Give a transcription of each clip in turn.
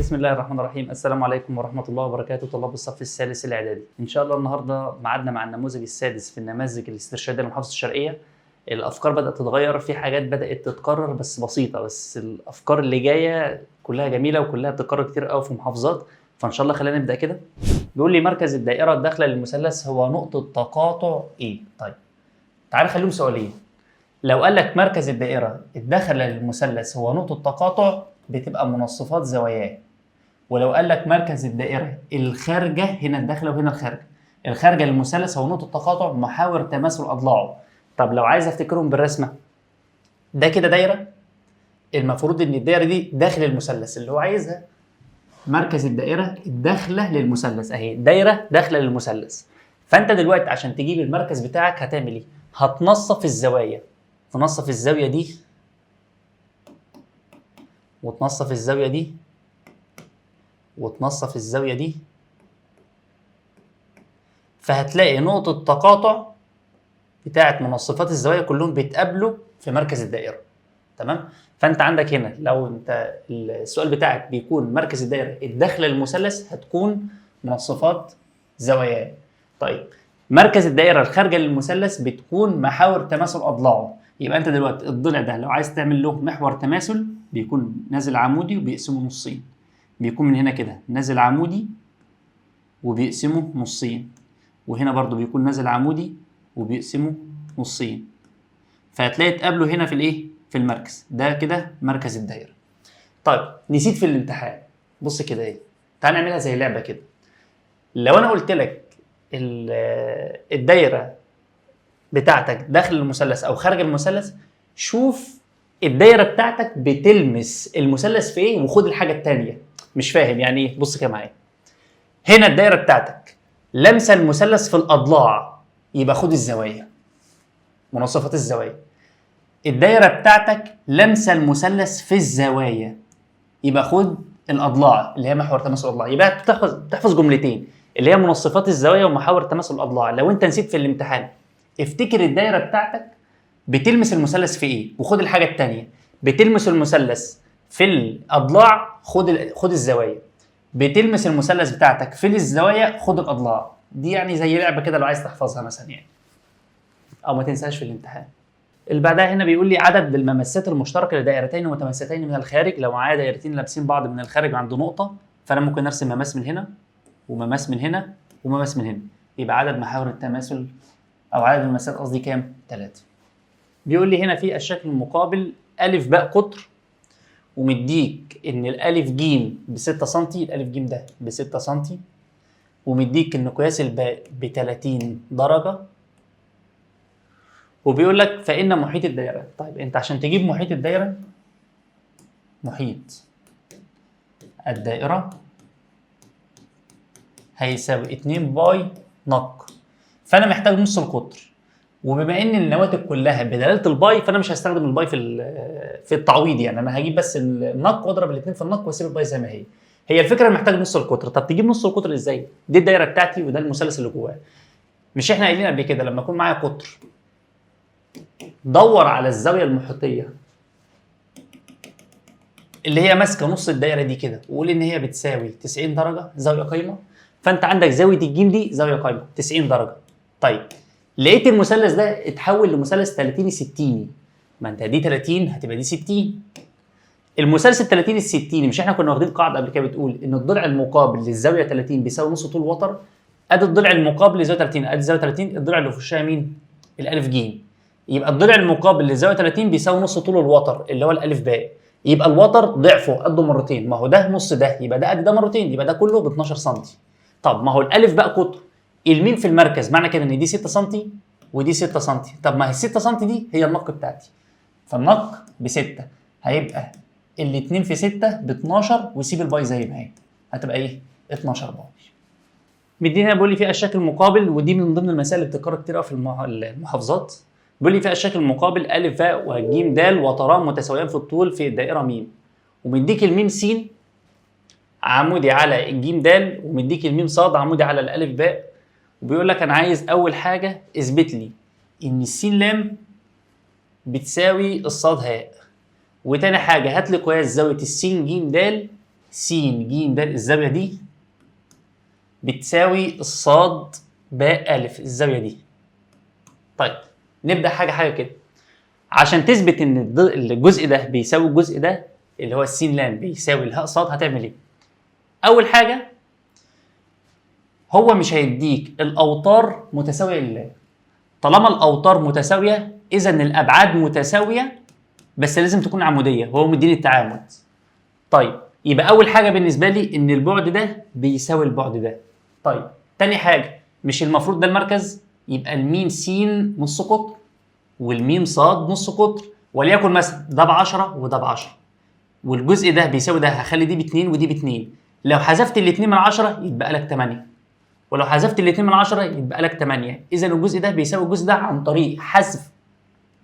بسم الله الرحمن الرحيم. السلام عليكم ورحمة الله وبركاته طلاب الصف الثالث الإعدادي. إن شاء الله النهاردة ميعادنا مع النموذج السادس في النماذج الاسترشادية لمحافظة الشرقية. الأفكار بدأت تتغير، في حاجات بدأت تتكرر بس بسيطة، بس الأفكار اللي جاية كلها جميلة وكلها بتتكرر كتير قوي في محافظات، فإن شاء الله خلينا نبدأ كده. بيقول لي مركز الدائرة الداخلة للمثلث هو نقطة تقاطع إيه؟ طيب تعال خليهم سؤالين. لو قال لك مركز الدائرة الداخلة للمثلث هو نقطة تقاطع بتبقى منصفات زواياه، ولو قال لك مركز الدائرة الخارجة، هنا الداخلة وهنا الخارجة، الخارجة للمثلث هو نقطة تقاطع محاور تماثل أضلاعه. طب لو عايز افتكرهم بالرسمة، ده كده دايرة، المفروض ان الدايرة دي داخل المثلث اللي هو عايزها، مركز الدائرة الداخلة للمثلث اهي دايرة داخلة للمثلث. فانت دلوقتي عشان تجيب المركز بتاعك هتعمل ايه؟ هتنصف الزوايا، تنصف الزاوية دي وتنصف الزاوية دي وتنصف الزاوية دي، فهتلاقي نقطة تقاطع بتاعة منصفات الزوايا كلهم بيتقابلوا في مركز الدائرة. تمام؟ فأنت عندك هنا لو أنت السؤال بتاعك بيكون مركز الدائرة الداخلة للمثلث هتكون منصفات زواياه. طيب مركز الدائرة الخارجة للمثلث بتكون محاور تماثل أضلاعه. يبقى أنت دلوقتي الضلع ده لو عايز تعمل له محور تماثل بيكون نازل عمودي وبيقسمه نصين، بيكون من هنا كده نازل عمودي وبيقسمه نصين، وهنا برضو بيكون نازل عمودي وبيقسمه نصين، فهتلاقي اتقابلوا هنا في الايه؟ في المركز ده كده مركز الدايرة. طيب نسيت في الامتحان، بص كده ايه، تعال نعملها زي لعبه كده. لو انا قلت لك الدايرة بتاعتك داخل المثلث او خارج المثلث، شوف الدايرة بتاعتك بتلمس المثلث في ايه وخد الحاجة الثانية. مش فاهم يعني ايه؟ بص كده معايا، هنا الدايرة بتاعتك لمسه المثلث في الاضلاع، يبقى خد الزوايا، مناصفات الزوايا. الدايرة بتاعتك لمسه المثلث في الزوايا، يبقى خد الاضلاع اللي هي محور تماثل الاضلاع. يبقى تحفظ جملتين اللي هي منصفات الزوايا ومحاور تماثل الاضلاع. لو انت نسيت في الامتحان افتكر الدايرة بتاعتك بتلمس المثلث في ايه وخد الحاجة الثانية. بتلمس المثلث في الاضلاع خد الزوايا، بتلمس المثلث بتاعتك في الزوايا خد الاضلاع. دي يعني زي لعبه كده لو عايز تحفظها مثلا يعني، او ما تنساش في الامتحان. اللي بعدها هنا بيقول لي عدد المماسات المشتركة لدائرتين متماستين من الخارج. لو معايا دايرتين لابسين بعض من الخارج عند نقطة، فانا ممكن ارسم مماس من هنا ومماس من هنا ومماس من هنا، يبقى عدد محاور التماثل او عدد المماسات قصدي كام؟ 3. بيقول لي هنا في الشكل المقابل أ باء قطر، ومديك ان الالف جيم ب 6 سم، الالف جيم ده ب 6 سم، ومديك ان قياس الباء ب 30 درجه، وبيقول لك فإن محيط الدائرة. طيب انت عشان تجيب محيط الدائرة، محيط الدائرة هيساوي 2 باي نق، فأنا محتاج نص القطر، وبما ان النواتج كلها بدلالة الباي فانا مش هستخدم الباي في التعويض، يعني انا هجيب بس النق واضرب الاثنين في النق واسيب الباي زي ما هي. هي الفكرة محتاج نص القطر. طب تجيب نص القطر ازاي؟ دي الدايرة بتاعتي وده المثلث اللي جواه. مش احنا قايلين قبل كده لما يكون معايا قطر دور على الزاوية المحيطيه اللي هي ماسكه نص الدايرة دي كده، وقول ان هي بتساوي 90 درجه زاوية قايمة. فانت عندك زاوية الجيم دي زاوية قايمة 90 درجه. طيب لقيت المثلث ده اتحول لمثلث 30 60، ما انت دي 30 هتبقى دي 60. المثلث ال 30 ال 60، مش احنا كنا واخدين قاعدة قبل كده بتقول ان الضلع المقابل للزاويه 30 بيساوي نص طول وتر؟ ادي الضلع المقابل لزاويه 30، ادي زاوية 30، الضلع اللي في وشها مين؟ الالف جيم. يبقى الضلع المقابل لزاويه 30 بيساوي نص طول الوتر اللي هو الالف باء، يبقى الوتر ضعفه قده مرتين، ما هو ده نص ده، يبقى ده قد ده مرتين، يبقى ده كله ب 12 سم. طب ما هو الالف باء قطر، الميم في المركز، معنى كده ان دي 6 سم ودي 6 سم. طب ما هي 6 سم دي هي النق بتاعتي، فالنق ب 6 هيبقى الاثنين في 6 ب 12، وسيب الباي زي ما هي، هتبقى ايه؟ 12 باي. مدينا بيقول لي في الشكل المقابل، ودي من ضمن المسائل اللي بتتكرر كتير قوي في المحافظات. بيقول لي في الشكل المقابل أ باء وج د وتران متساويان في الطول في الدائرة م، ومديك الميم س عمودي على الجيم د، ومديك الميم ص عمودي على الألف باء، وبيقول لك أنا عايز أول حاجة اثبت لي إن السين لام بتساوي الصاد هاء، وتاني حاجة هات لي قياس زاوية السين ج د س ج د الزاوية دي بتساوي الصاد باء ألف، الزاوية دي. طيب نبدأ حاجة حاجة كده. عشان تثبت إن الجزء ده بيساوي الجزء ده اللي هو السين لام بيساوي الهاء صاد، هتعمل إيه؟ أول حاجة هو مش هيديك الأوتار متساوية لله. طالما الأوتار متساوية إذا الأبعاد متساوية، بس لازم تكون عمودية، هو مديني التعامد. طيب يبقى أول حاجة بالنسبة لي إن البعد ده بيساوي البعد ده. طيب تاني حاجة، مش المفروض ده المركز؟ يبقى الميم س نص قطر والميم صاد نص قطر، وليكن مثلا ده ب10 وده ب10، والجزء ده بيساوي ده، هخلي دي ب2 ودي ب2. لو حذفت ال2 من 10 يتبقى لك 8، ولو حذفت ال2 من 10 يتبقى لك 8. إذا الجزء ده بيساوي الجزء ده عن طريق حذف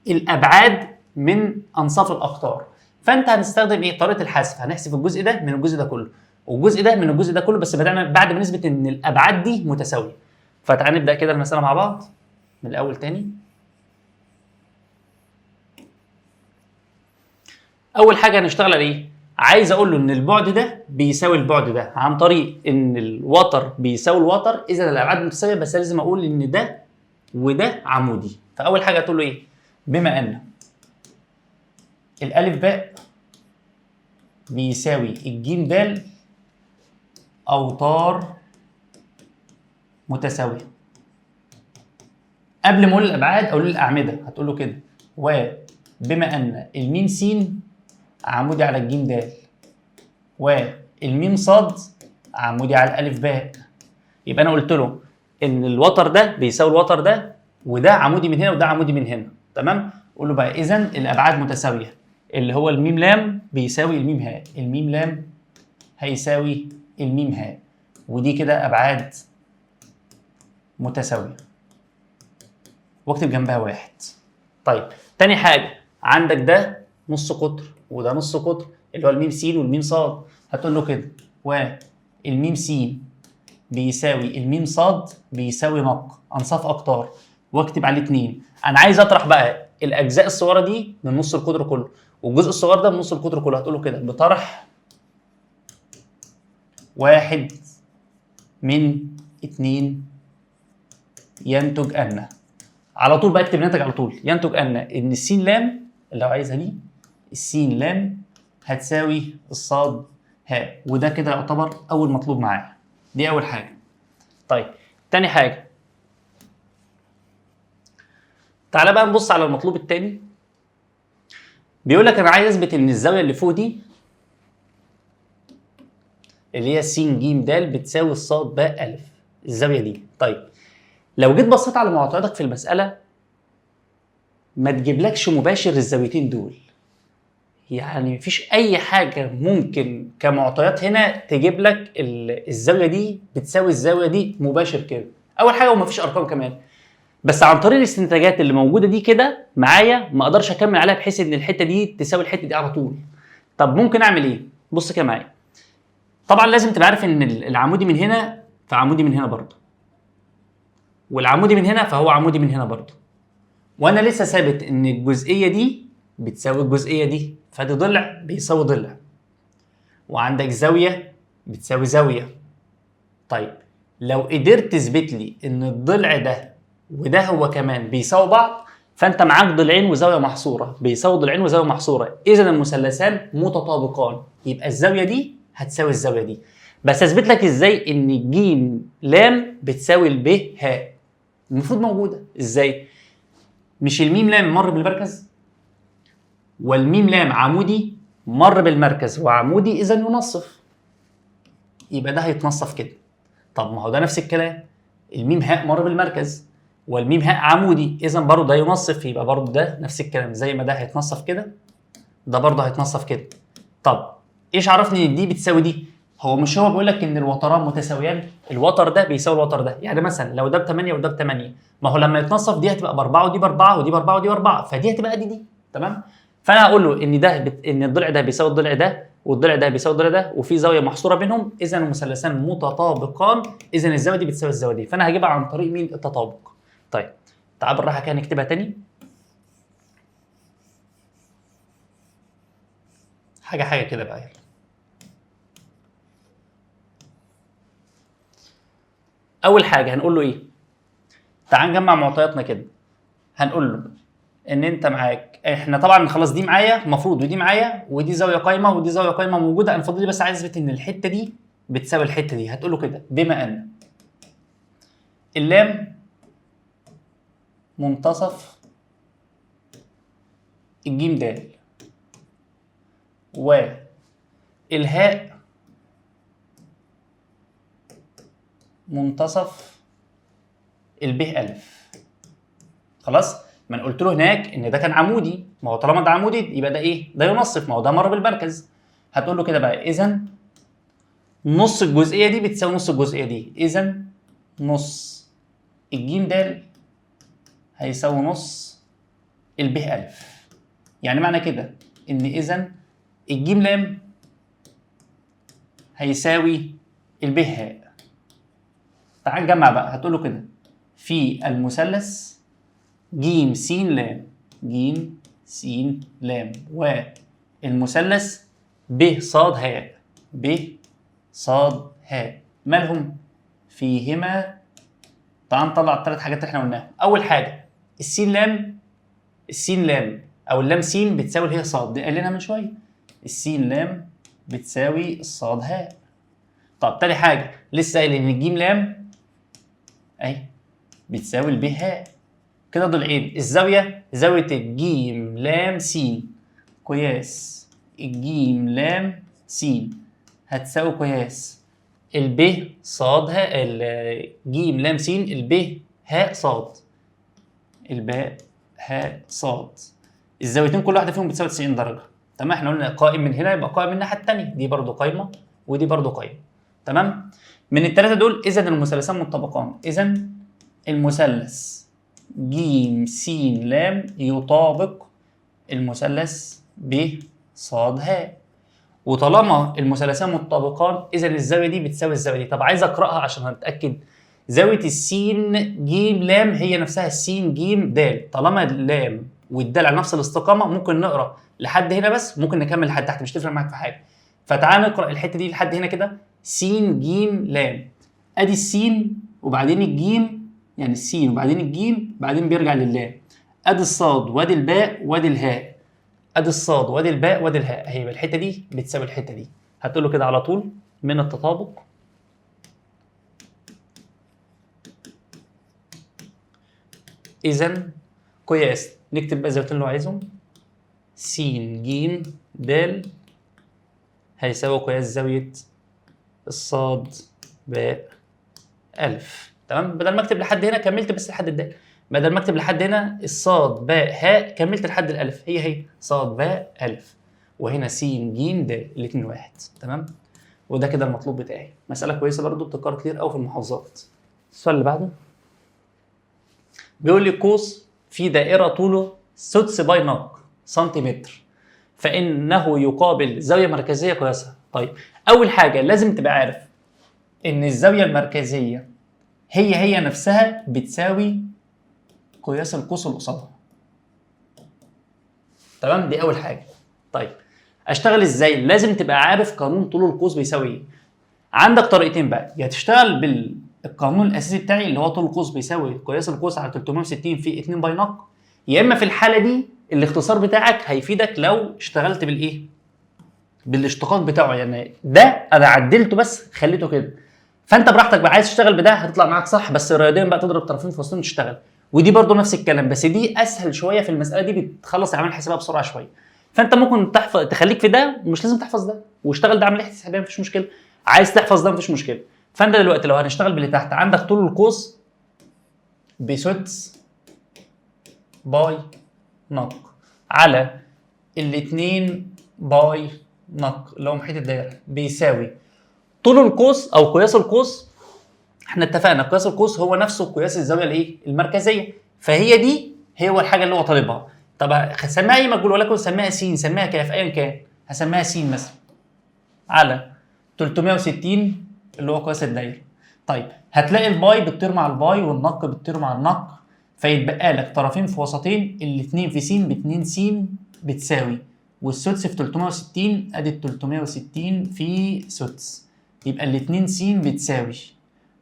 الأبعاد من أنصاف الأقطار. فأنت هنستخدم إيه؟ طريقة الحذف، هنحذف الجزء ده من الجزء ده كله والجزء ده من الجزء ده كله، بس بعد ما نثبت إن الأبعاد دي متساوية. فتعال نبدأ كده المسألة مع بعض من الأول تاني. أول حاجة هنشتغل على إيه؟ عايز أقول له إن البعد ده بيساوي البعد ده عن طريق إن الوتر بيساوي الوتر، إذا الأبعاد متساوية، بس لازم أقول إن ده وده عمودي. فأول حاجة هتقول له إيه؟ بما أن الألف باء بيساوي الجيم دال أوتار متساوية. قبل ما أقول الأبعاد أقول الأعمدة، هتقول له كده، وبما أن الميم س عمودي على الجيم د والميم صاد عمودي على الألف باء، يبقى أنا قلت له إن الوتر ده بيساوي الوتر ده، وده عمودي من هنا وده عمودي من هنا، تمام؟ قول له بقى إذا الأبعاد متساوية، اللي هو الميم لام بيساوي الميم هاء، الميم لام هيساوي الميم هاء، ودي كده أبعاد متساوية، واكتب جنبها 1. طيب تاني حاجة، عندك ده نص قطر وده نص قطر اللي هو الميم س والميم صاد، هتقول له كده والميم س بيساوي الميم صاد بيساوي نق، أنصاف أقطار، واكتب عليه 2. أنا عايز أطرح بقى الأجزاء الصغيرة دي من نص القطر كله والجزء الصغير ده من نص القطر كله، هتقول له كده بطرح 1 من 2 ينتج أن، على طول بقى اكتب الناتج على طول، ينتج أن السين لام اللي هو عايزها دي، السين لام هتساوي الصاد هاء، وده كده يعتبر أول مطلوب معايا. دي أول حاجة. طيب تاني حاجة، تعالى بقى نبص على المطلوب التاني. بيقول لك أنا عايز أثبت إن الزاوية اللي فوق دي اللي هي س ج د بتساوي الصاد باء ألف، الزاوية دي. طيب لو جيت بصيت على معطياتك في المسألة ما تجيبلكش مباشر الزاويتين دول، يعني مفيش أي حاجة ممكن كمعطيات هنا تجيب لك الزاوية دي بتساوي الزاوية دي مباشر كده. أول حاجة، ومفيش أرقام كمان، بس عن طريق الاستنتاجات اللي موجودة دي كده معايا ما أقدرش أكمل عليها بحيث إن الحتة دي تساوي الحتة دي على طول. طب ممكن أعمل إيه؟ بص كده معايا. طبعا لازم تبقى عارف إن العمودي من هنا فعمودي من هنا برضه، والعمودي من هنا فهو عمودي من هنا برضه، وانا لسه ثابت ان الجزئية دي بتساوي الجزئية دي، فدي ضلع بيساوي ضلع، وعندك زاوية بتساوي زاوية. طيب لو قدرت تثبت لي ان الضلع ده وده هو كمان بيساوي بعض، فانت معاك ضلعين وزاويه محصورة بيساوي ضلعين وزاويه محصورة، اذا المثلثان متطابقان، يبقى الزاوية دي هتساوي الزاوية دي. بس اثبت لك ازاي ان الجيم لام بتساوي الب هاء؟ المفروض موجودة ازاي؟ مش الميم لام مر بالمركز والميم لام عمودي مر بالمركز وعمودي، اذا ينصف، يبقى ده هيتنصف كده. طب ما هو ده نفس الكلام، الميم هاء مر بالمركز والميم هاء عمودي، اذا برضه ده ينصف، يبقى برضه ده نفس الكلام، زي ما ده هيتنصف كده ده برضه هيتنصف كده. طب ايش عرفني ان دي بتساوي دي؟ هو مش هو بيقول لك ان الوتران متساويان؟ الوتر ده بيساوي الوتر ده، يعني مثلا لو ده ب 8 وده ب 8، ما هو لما يتنصف دي هتبقى ب 4 ودي ب 4 ودي ب 4 ودي ب 4، فدي هتبقى دي، تمام؟ فانا هقول له ان ده ان الضلع ده بيساوي الضلع ده والضلع ده بيساوي الضلع ده، وفي زاوية محصورة بينهم، اذا المثلثان متطابقان، اذا الزاوية دي بتساوي الزاوية دي، فانا هجيبها عن طريق مين؟ التطابق. طيب تعال بالراحة كده نكتبها تاني، حاجة حاجة كده بقى. يلا اول حاجة هنقول له ايه؟ تعال نجمع معطياتنا كده. هنقول له ان انت معاك، احنا طبعا خلاص دي معايا المفروض، ودي معايا، ودي زاوية قايمة، ودي زاوية قايمة موجودة. انا فاضل لي بس عايز اثبت ان الحتة دي بتساوي الحتة دي. هتقول له كده بما ان اللام منتصف الجيم د والهاء منتصف الب ألف. خلاص؟ ما انا قلت له هناك ان ده كان عمودي، ما هو طالما ده عمودي يبقى ده ايه؟ ده ينصف، ما هو ده مر بالمركز. هتقول له كده بقى اذا نص الجزئية دي بتساوي نص الجزئية دي، اذا نص الجيم د هيساوي نص الب ألف. يعني معنى كده ان اذا الجيم لام هيساوي الب هاء. تعال نجمع بقى. هتقول له كده في المثلث جيم س لام، جيم س لام، والمثلث ب ص هاء، ب ص هاء، مالهم؟ فيهما. تعال نطلع الثلاث حاجات اللي احنا قلناها. اول حاجة السين لام، السين لام او اللام س بتساوي الهاء ص، دي قال لنا من شوية، السين لام بتساوي الصاد هاء. طب تاني حاجة لسه قايل ان الجيم لام اهي بتساوي الب هاء. كده ضلعين، الزاوية زاوية الجيم لام س قياس الجيم لام س هتساوي قياس الب ص هاء، الجيم لام س الب هاء ص، الباء هاء ص. الزاويتين كل واحدة فيهم بتساوي 90 درجه. تمام، احنا قلنا قائم من هنا يبقى قائم من الناحية الثانية، دي برضو قايمة ودي برضو قايمة. تمام، من الثلاثة دول اذا المثلثان متطابقان. اذا المثلث ج س لام يطابق المثلث ب ص هاء، وطالما المثلثان متطابقان اذا الزاوية دي بتساوي الزاوية دي. طب عايز اقراها عشان هنتاكد. زاوية السين ج لام هي نفسها السين ج د، طالما اللام والدال على نفس الاستقامة ممكن نقرا لحد هنا بس، ممكن نكمل لحد تحت، مش تفرق معاك في حاجة. فتعال نقرا الحتة دي لحد هنا كده، س ج لام، ادي السين وبعدين الجيم، يعني السين وبعدين الجيم بعدين بيرجع للام، ادي الصاد وادي الباء وادي الهاء، ادي الصاد وادي الباء وادي الهاء، هيبقى الحتة دي بتساوي الحتة دي. هتقول له كده على طول من التطابق اذا قياس، نكتب بقى الزاويتين اللي هو عايزهم، س ج د هيساوي قياس زاوية الصاد باء ألف. تمام، بدل ما اكتب لحد هنا كملت بس لحد الدال، بدل ما اكتب لحد هنا الصاد باء هاء كملت لحد الألف، هي هي صاد باء ألف، وهنا س ج د الاثنين واحد. تمام، وده كده المطلوب بتاعي. مسألة كويسة برضو بتتكرر كتير قوي في المحافظات. السؤال اللي بعده بيقول لي قوس في دائرة طوله سدس باي نق سنتيمتر فإنه يقابل زاوية مركزية قياسها. طيب أول حاجة لازم تبقى عارف إن الزاوية المركزية هي هي نفسها بتساوي قياس القوس اللي قصادها. تمام، دي أول حاجة. طيب أشتغل إزاي؟ لازم تبقى عارف قانون طول القوس بيساوي إيه. عندك طريقتين بقى، يا تشتغل بالقانون الأساسي بتاعي اللي هو طول القوس بيساوي قياس القوس على 360 في 2 باي نق، يا إما في الحالة دي الاختصار بتاعك هيفيدك لو اشتغلت بالايه؟ بالاشتقاق بتاعه، يعني ده انا عدلته بس خليته كده. فانت براحتك بقى، عايز تشتغل بده هتطلع معاك صح، بس رياضيا بقى تضرب طرفين في وسطين وتشتغل. ودي برضو نفس الكلام، بس دي اسهل شوية في المسالة دي، بتخلص العملية الحسابيه بسرعة شوية. فانت ممكن تحفظ، تخليك في ده ومش لازم تحفظ ده، واشتغل ده عملية حسابيه مفيش مشكلة، عايز تحفظ ده مفيش مشكلة. فانت دلوقتي لو هنشتغل باللي تحت، عندك طول القوس بسدس باي نق على الاتنين باي نق اللي هو محيط الدايرة بيساوي طول القوس او قياس القوس. احنا اتفقنا قياس القوس هو نفسه قياس الزاوية الايه؟ المركزية، فهي دي هو الحاجة اللي هو طالبها. طب سميها اي مجهول، ولكن سميها س، سميها كاف، ايا كان، هسميها س مثلا على 360 اللي هو قياس الدايرة. طيب هتلاقي الباي بتطير مع الباي والنق بتطير مع النق، فيتبقى لك طرفين في وسطين، الاثنين في س ب 2 س بتساوي، والسدس في 360 ادي ال 360 في سدس، يبقى الاثنين س بتساوي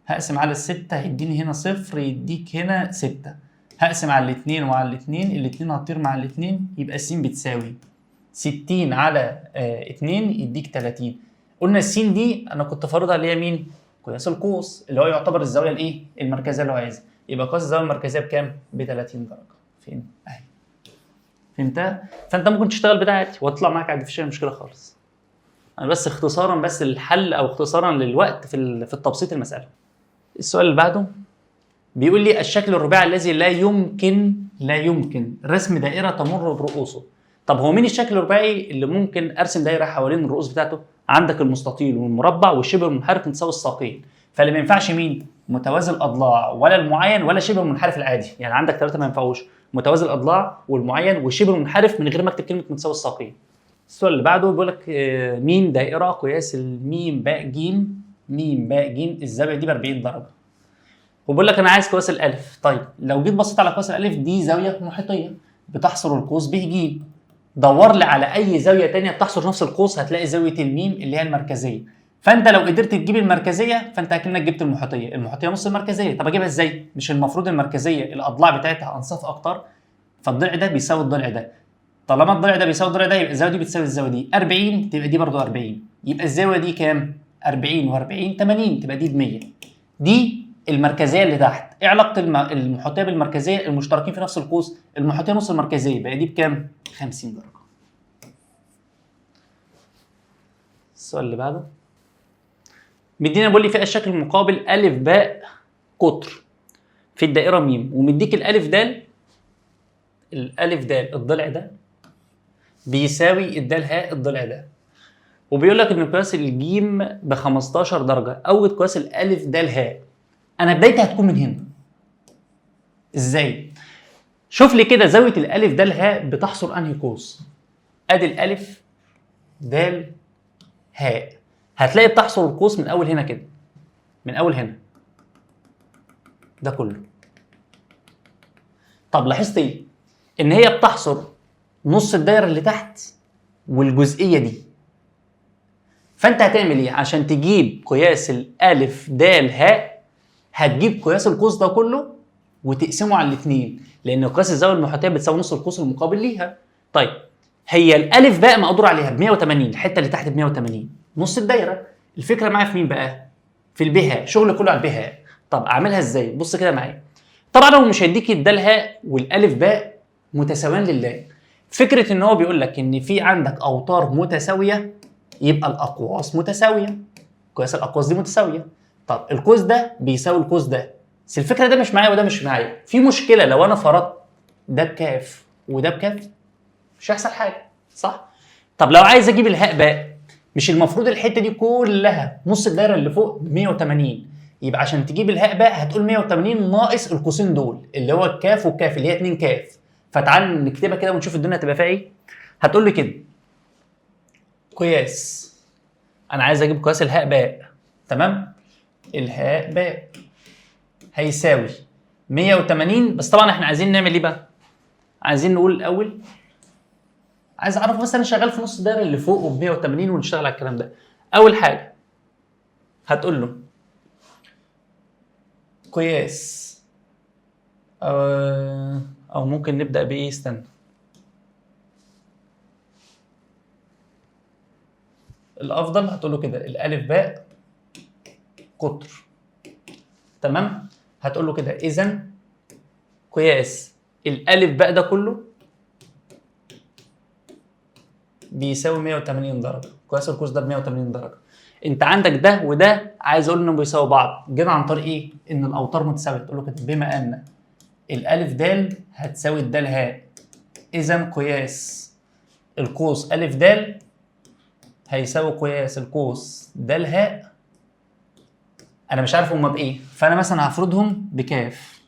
هقسم على الستة هيديني هنا صفر، يديك هنا 6. هقسم على الاتنين وعلى الاتنين، الاتنين هتطير مع الاتنين، يبقى س بتساوي 60 على 2 يديك 30. قلنا السين دي انا كنت فارضها اللي هي مين؟ قياس القوس اللي هو يعتبر الزاوية الايه؟ المركزية اللي هو عايزها. يبقى قياس الزاوية المركزية بكام؟ ب 30 درجه. فين؟ اهي. فهمتها؟ فانت ممكن تشتغل بده عادي وتطلع معاك عادي، مفيش اي مشكلة خالص. انا بس اختصارا بس للحل او اختصارا للوقت في التبسيط المسالة. السؤال اللي بعده بيقول لي الشكل الرباعي الذي لا يمكن رسم دائرة تمر برؤوسه. طب هو مين الشكل الرباعي اللي ممكن ارسم دائرة حوالين الرؤوس بتاعته؟ عندك المستطيل والمربع والشبه المنحرف متساوي الساقين. فاللي ما ينفعش مين؟ متوازي الاضلاع ولا المعين ولا شبه المنحرف العادي. يعني عندك ثلاثة ما ينفعوش، متوازي الاضلاع والمعين والشبه المنحرف من غير ما اكتب كلمة متساوي الساقين. السؤال اللي بعده بيقول لك ميم دائرة قياس الميم باء جيم، ميم باء جيم الزاوية دي ب 40 درجه. وبيقول لك انا عايز قياس الالف. طيب لو جيت بصيت على قياس الالف دي زاوية محيطيه بتحصر القوس ب ج. دور لي على اي زاوية ثانية بتحصر نفس القوس، هتلاقي زاوية الميم اللي هي المركزية. فانت لو قدرت تجيب المركزية فانت اكنك جبت المحيطيه، المحيطيه نص المركزية. طب اجيبها ازاي؟ مش المفروض المركزية الاضلاع بتاعتها انصاف اكتر؟ فالضلع ده بيساوي الضلع ده. طالما الضلع ده بيساوي الضلع ده يبقى الزاوية دي بتساوي الزاوية دي. 40 تبقى دي برضو 40، يبقى الزاوية دي كام؟ 40 و40 80، تبقى دي ب 100. دي المركزية اللي تحت. ايه علاقة المحيطيه بالمركزيه؟ المشتركين في نفس القوس، المحيطيه نص المركزية، يبقى دي بكام؟ 50 درجه. السؤال اللي بعده مدينا بيقول لي في الشكل المقابل أ باء قطر في الدائرة م، ومديك الألف د، الألف د الضلع ده بيساوي الدال هاء الضلع ده، وبيقول لك ان قياس الجيم ب 15 درجه. اوجد قياس الألف د هاء. انا بدايتي هتكون من هنا. ازاي؟ شوف لي كده زاوية الألف د هاء بتحصر انهي قوس؟ ادي الألف د هاء، هتلاقي بتحصر القوس من اول هنا كده، من اول هنا ده كله. طب لاحظت ايه؟ ان هي بتحصر نص الدايرة اللي تحت والجزئيه دي. فانت هتعمل ايه عشان تجيب قياس الالف د هاء؟ هتجيب قياس القوس ده كله وتقسمه على الاثنين، لان قياس الزاوية المحيطيه بتساوي نص القوس المقابل ليها. طيب هي الالف باء مقدور عليها ب 180، الحتة اللي تحت ب 180 نص الدايرة. الفكرة معايا في مين بقى؟ في البهاء، شغل كله على البهاء. طب اعملها ازاي؟ بص كده معايا. طبعا هو مش هيديك الدال هاء والالف باء متساويان لله. فكرة ان هو بيقول لك ان في عندك اوتار متساوية، يبقى الاقواس متساوية، قياس الاقواس دي متساوية. طب القوس ده بيساوي القوس ده، بس الفكرة ده مش معايا وده مش معايا. في مشكلة لو انا فرضت ده بكاف وده بكاف مش هيحصل حاجة، صح؟ طب لو عايز اجيب الهاء باء، مش المفروض الحتة دي كلها نص الدايرة اللي فوق ب 180؟ يبقى عشان تجيب الهاء باء هتقول 180 ناقص القوسين دول اللي هو الكاف والكاف اللي هي 2 كاف. فتعال نكتبها كده ونشوف الدنيا هتبقى فيها ايه. هتقول لي كده قياس، انا عايز اجيب قياس الهاء باء، تمام؟ الهاء باء هيساوي 180، بس طبعا احنا عايزين نعمل ايه بقى؟ عايزين نقول الاول، عايز اعرف بس انا شغال في نص الدايرة اللي فوق وب 180 ونشتغل على الكلام ده. اول حاجة هتقول له قياس او ممكن نبدا بايه؟ استنى، الافضل هتقول له كده الالف باء قطر، تمام؟ هتقول له كده اذا قياس الالف باء ده كله بيساوي 180 درجه، قياس القوس ده ب 180 درجه. انت عندك ده وده، عايز اقول انهم بيساووا بعض، جينا عن طريق ايه؟ ان الاوتار متساوية. تقول له كده بما ان الالف د هتساوي الدال هاء، اذا قياس القوس الف د هيساوي قياس القوس د هاء. انا مش عارف هما بايه، فانا مثلا هفرضهم بكاف.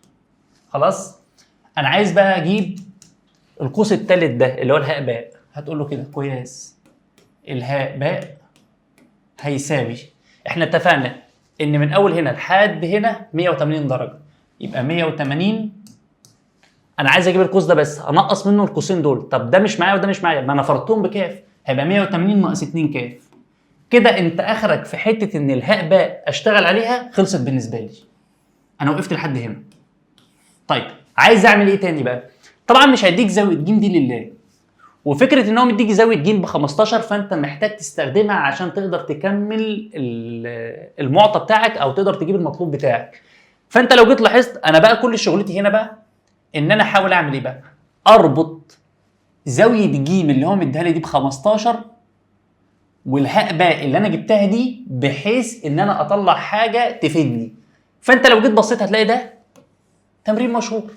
خلاص، انا عايز بقى اجيب القوس الثالث ده اللي هو الهاء باء. هتقول له كده قياس الهاء باء هيساوي، احنا اتفقنا ان من اول هنا لحد هنا 180 درجه، يبقى 180. انا عايز اجيب القوس ده بس، انقص منه القوسين دول. طب ده مش معايا وده مش معايا، ما انا فرضتهم بكاف، هيبقى 180 ناقص 2 كاف. كده انت اخرك في حتة ان الهاء باء اشتغل عليها خلصت بالنسبة لي، انا وقفت لحد هنا. طيب عايز اعمل ايه تاني بقى؟ طبعا مش هيديك زاوية ج دي لله، وفكره ان هو مديك زاوية ج ب 15 فانت محتاج تستخدمها عشان تقدر تكمل المعطى بتاعك او تقدر تجيب المطلوب بتاعك. فانت لو جيت لاحظت انا بقى كل شغلتي هنا بقى ان انا احاول اعمل ايه بقى؟ اربط زاوية ج اللي هو مديها لي دي ب 15 والهاء باء اللي انا جبتها دي، بحيث ان انا اطلع حاجة تفيدني. فانت لو جيت بصيت هتلاقي ده تمرين مشهور،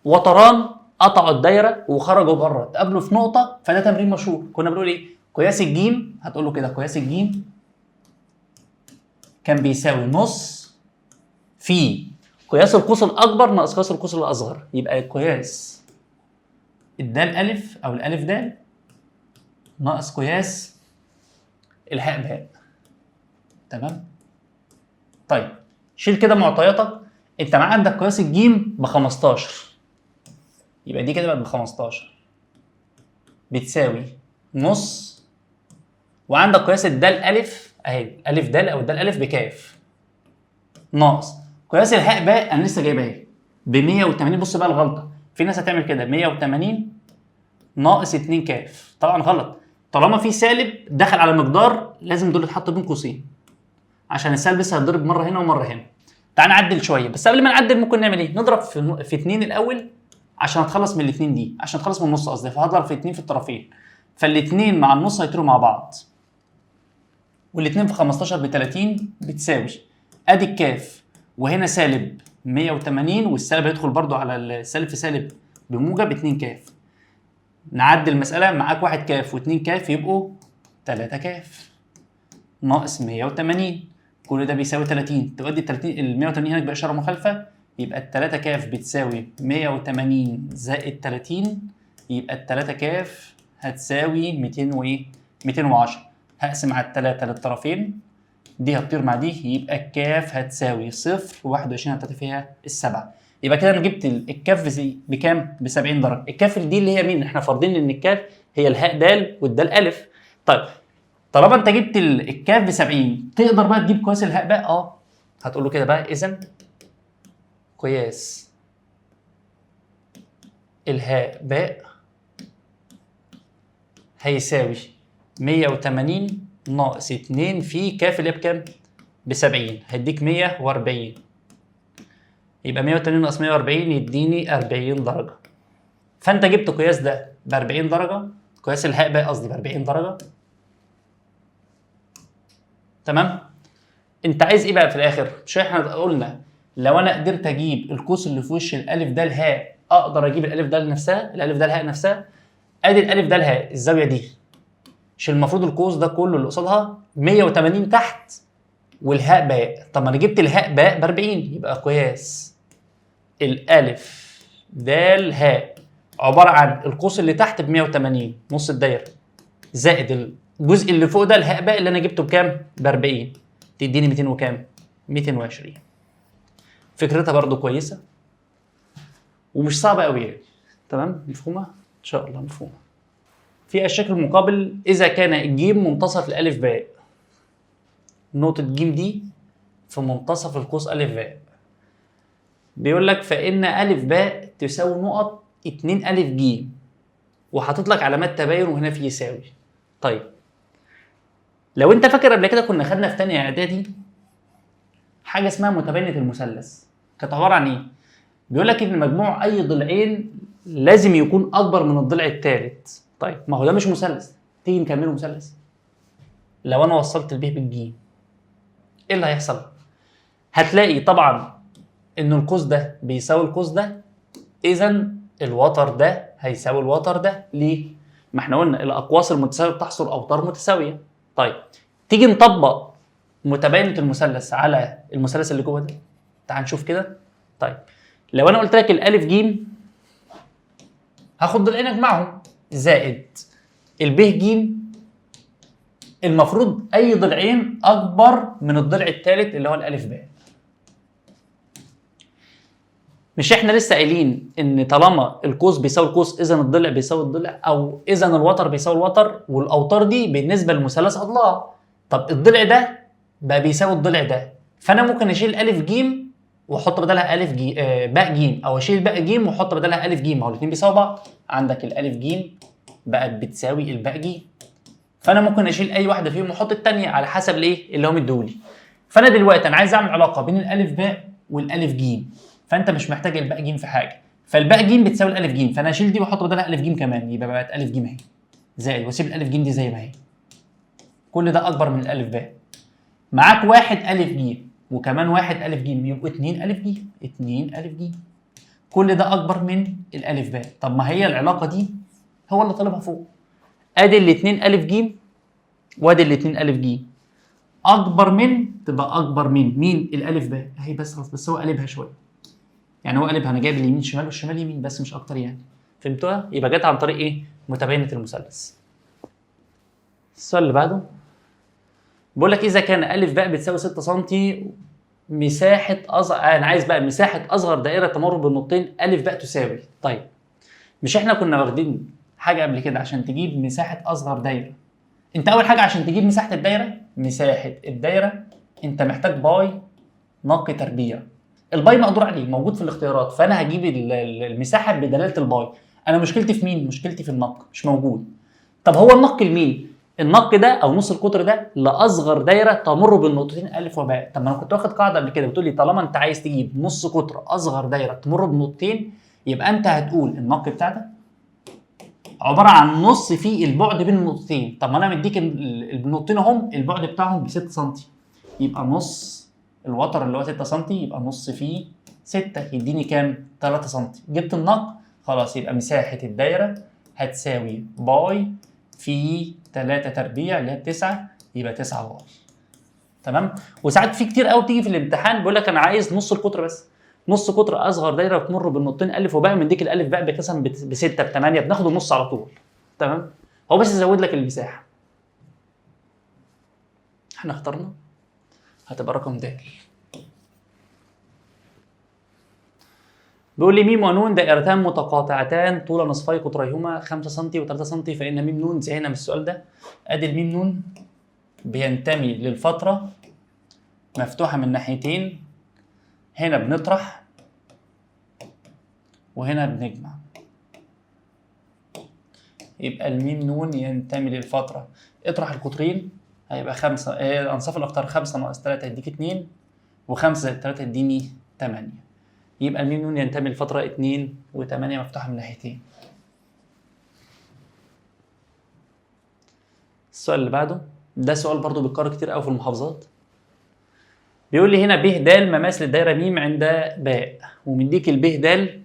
وتران قطعوا الدايرة وخرجوا بره اتقابلوا في نقطة، فده تمرين مشهور. كنا بنقول ايه؟ قياس الجيم، هتقول له كده قياس الجيم كان بيساوي نص في قياس القوس الاكبر ناقص قياس القوس الاصغر، يبقى قياس الدال الف او الالف دال ناقص قياس الهاء باء. تمام؟ طيب شيل كده معطياتك، انت ما عندك قياس الجيم ب 15، يبقى دي كده بقت ب 15 بتساوي نص، وعندك قياس الدال الف اهي الف دال او الدال الف بكاف ناقص قياس الهاء باء انا لسه جايبها اهي ب 180. بص بقى الغلطة، في ناس هتعمل كده 180 ناقص 2 كاف، طبعا غلط، طالما في سالب دخل على مقدار لازم دول يتحطوا بين قوسين عشان السالب لسه هيتضرب مرة هنا ومرة هنا. تعال نعدل شوية، بس قبل ما نعدل ممكن نعمل ايه؟ نضرب في 2 الاول عشان اتخلص من الاثنين دي، عشان اتخلص من النص قصدي، فهضرب في 2 في الطرفين، فالاثنين مع النص هيطيروا مع بعض، والاثنين في 15 ب 30 بتساوي ادي الكاف، وهنا سالب 180 والسالب هيدخل برضو على السالب في سالب بموجب 2 كاف. نعدل المسألة، معاك 1 كاف و2 كاف يبقوا 3 كاف ناقص 180، كل ده بيساوي 30، تودي 30 ال 180 هناك بإشارة مخالفة، يبقى ال 3 كاف بتساوي 180 زائد 30، يبقى ال 3 كاف هتساوي 200 وإيه؟ 210. هقسم على التلاتة للطرفين، دي هتطير مع دي، يبقى الكاف هتساوي 0 21 هتطير فيها السبعة. يبقى كده انا جبت الكاف بكام؟ ب 70 درجة. الكاف دي اللي هي مين؟ احنا فارضين ان الكاف هي الهاء دال والدال الف. طيب طالما انت جبت الكاف ب 70 تقدر بقى تجيب قياس الهاء بقى؟ هتقول له كده بقى اذا قياس الهاء باء هيساوي 180 ناقص 2 في كاف اللي هي بكام؟ ب 70، هيديك 140، يبقى 180 ناقص 140 يديني 40 درجة. فأنت جبت قياس ده ب 40 درجة، قياس الهاء باء قصدي ب 40 درجة. تمام؟ أنت عايز إيه بقى في الآخر؟ مش إحنا قلنا لو أنا قدرت أجيب القوس اللي في وش الألف دال هاء أقدر أجيب الألف دال نفسها، الألف دال هاء نفسها. أدي الألف دال هاء الزاوية دي، مش المفروض القوس ده كله اللي قصادها 180 تحت والهاء باء؟ طب ما انا جبت الهاء باء ب 40، يبقى قياس الالف دال هاء عبارة عن القوس اللي تحت ب 180 نص الدايرة زائد الجزء اللي فوق ده الهاء باء اللي انا جبته بكام؟ ب 40، تديني 200 وكام؟ 220. فكرتها برضو كويسة ومش صعبة قوي يعني. تمام؟ مفهومه؟ ان شاء الله مفهومه. في الشكل المقابل إذا كان الجيم منتصف الألف باء، نقطة جيم دي في منتصف القوس ألف باء، بيقول لك فإن ألف باء تساوي نقط 2 ألف جيم، وحاطط لك علامات تباين وهنا في يساوي. طيب لو أنت فاكر قبل كده كنا خدنا في تانية إعدادي حاجة اسمها متباينة المثلث، كانت عبارة عن إيه؟ بيقول لك إن مجموع أي ضلعين لازم يكون أكبر من الضلع الثالث. طيب ما هو ده مش مثلث، تيجي نكمله مثلث. لو انا وصلت الب بالجيم ايه اللي هيحصل؟ هتلاقي طبعا ان القوس ده بيساوي القوس ده، اذا الوتر ده هيساوي الوتر ده. ليه؟ ما احنا قلنا الاقواس المتساويه بتحصر اوتار متساوية. طيب تيجي نطبق متباينة المثلث على المثلث اللي جوه ده، تعال نشوف كده. طيب لو انا قلت لك الالف جيم هاخد ضلعين اجمعهم زائد الب ج، المفروض اي ضلعين اكبر من الضلع الثالث اللي هو الالف باء. مش احنا لسه قايلين ان طالما القوس بيساوي القوس اذا الضلع بيساوي الضلع، او اذا الوتر بيساوي الوتر، والاوتار دي بالنسبة للمثلث اضلاع. طب الضلع ده بقى بيساوي الضلع ده، فانا ممكن اشيل الف جيم واحط بدلها الف جي باء جيم، او اشيل باء جيم واحط بدلها الف جيم، ما هو الاثنين بيساووا بعض. عندك الالف جيم بقت بتساوي الباء جيم، فانا ممكن اشيل اي واحدة فيهم واحط الثانية على حسب الايه اللي هو مديهولي. فانا دلوقتي انا عايز اعمل علاقة بين الالف باء والالف جيم، فانت مش محتاج الباء جيم في حاجة، فالباء جيم بتساوي الالف جيم، فانا اشيل دي واحط بدلها الف جيم كمان، يبقى بقت الف جيم اهي زائد، واسيب الالف جيم دي زي ما هي. كل ده اكبر من الالف باء. معاك واحد الف جيم وكمان واحد الف جيم، يبقوا 2 الف جيم، 2 الف جيم، كل ده اكبر من الالف باء. طب ما هي العلاقة دي هو اللي طالبها فوق، ادي الاتنين الف جيم وادي الاتنين الف جيم، اكبر من، تبقى اكبر من مين؟ الالف باء اهي، بس خلاص، بس هو قلبها شوية، يعني هو قلبها، انا جايب اليمين شمال والشمال يمين بس، مش اكتر يعني. فهمتوها؟ يبقى جت عن طريق ايه؟ متباينة المثلث. السؤال اللي بعده بيقول لك اذا كان الف باء بتساوي 6 سم، مساحة اصغر، انا عايز بقى مساحة اصغر دائرة تمر بالنقطتين الف باء تساوي. طيب مش احنا كنا واخدين حاجة قبل كده عشان تجيب مساحة اصغر دايرة؟ انت اول حاجة عشان تجيب مساحة الدايرة، مساحة الدايرة انت محتاج pi نق تربيع. ال pi مقدور عليه، موجود في الاختيارات، فانا هجيب المساحة بدلالة ال pi. انا مشكلتي في مين؟ مشكلتي في النق، مش موجود. طب هو النق لمين؟ النق ده او نص القطر ده لاصغر دايرة تمر بالنقطتين الف وباء. طب ما انا كنت واخد قاعدة قبل كده بتقول لي طالما انت عايز تجيب نص قطر اصغر دايرة تمر بنقطتين، يبقى انت هتقول النق بتاعتك عبارة عن نص في البعد بين النقطتين. طب ما انا مديك النقطتين اهم، البعد بتاعهم ب 6 سم، يبقى نص الوتر اللي هو 6 سم، يبقى نص في 6 يديني كام؟ 3 سم. جبت النق خلاص، يبقى مساحة الدايرة هتساوي pi في 3 تربيع اللي هي 9، يبقى 9 pi. تمام؟ وساعات في كتير قوي بتيجي في الامتحان بيقول لك انا عايز نص القطر بس، نص قطر اصغر دايرة بتمر بالنقطتين الف وباء، مديك الالف باء مثلا ب6 ب8، بناخد النص على طول. تمام؟ هو بس يزود لك المساحة. احنا اخترنا هتبقى رقم د. بيقول لي ميم ونون دائرتان متقاطعتان طول نصفي قطريهما 5 سم و3 سم، فإن ميم نون، زهقنا من السؤال ده. ادي الميم نون بينتمي للفترة مفتوحة من ناحيتين، هنا بنطرح وهنا بنجمع، يبقى الميم نون ينتمي للفترة. اطرح القطرين هيبقى 5، انصاف الاقطار 5 ناقص 3 يديك 2، و5 زائد 3 يديني 8، يبقى الميم نون ينتمي لفترة 2 و8 مفتوحة من ناحيتين. السؤال اللي بعده ده سؤال برضو بيتكرر كتير قوي في المحافظات. بيقول لي هنا ب د مماس للدايرة م عند باء، ومديك الب د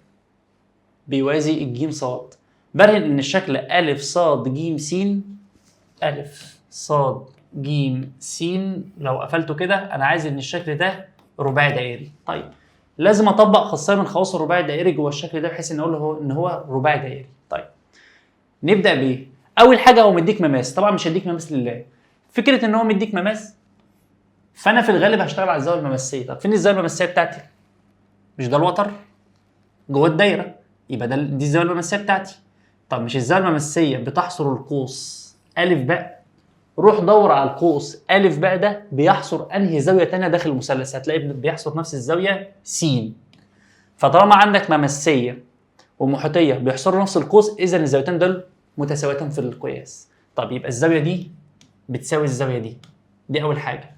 بيوازي الجيم صاد. برهن ان الشكل أ ص ج س، أ ص ج س، لو قفلته كده انا عايز ان الشكل ده رباعي دائري. طيب لازم اطبق خاصية من خواص الرباعي الدائري جوه الشكل ده بحيث ان اقول له ان هو رباعي دائري. طيب نبدا بايه؟ اول حاجة هو مديك مماس، طبعا مش هديك مماس لله، فكرة ان هو مديك مماس فانا في الغالب هشتغل على الزاوية المماسيه. طب فين الزاوية المماسيه بتاعتي؟ مش ده الوتر جوه الدايرة، يبقى ده دي الزاوية المماسيه بتاعتي. طب مش الزاوية المماسيه بتحصر القوس أ باء؟ روح دور على القوس أ باء ده بيحصر انهي زاوية ثانية داخل المثلث، هتلاقي بيحصر نفس الزاوية س. فطالما عندك مماسيه ومحيطيه بيحصروا نفس القوس، اذا الزاويتين دول متساويتان في القياس. طب يبقى الزاوية دي بتساوي الزاوية دي، دي اول حاجة.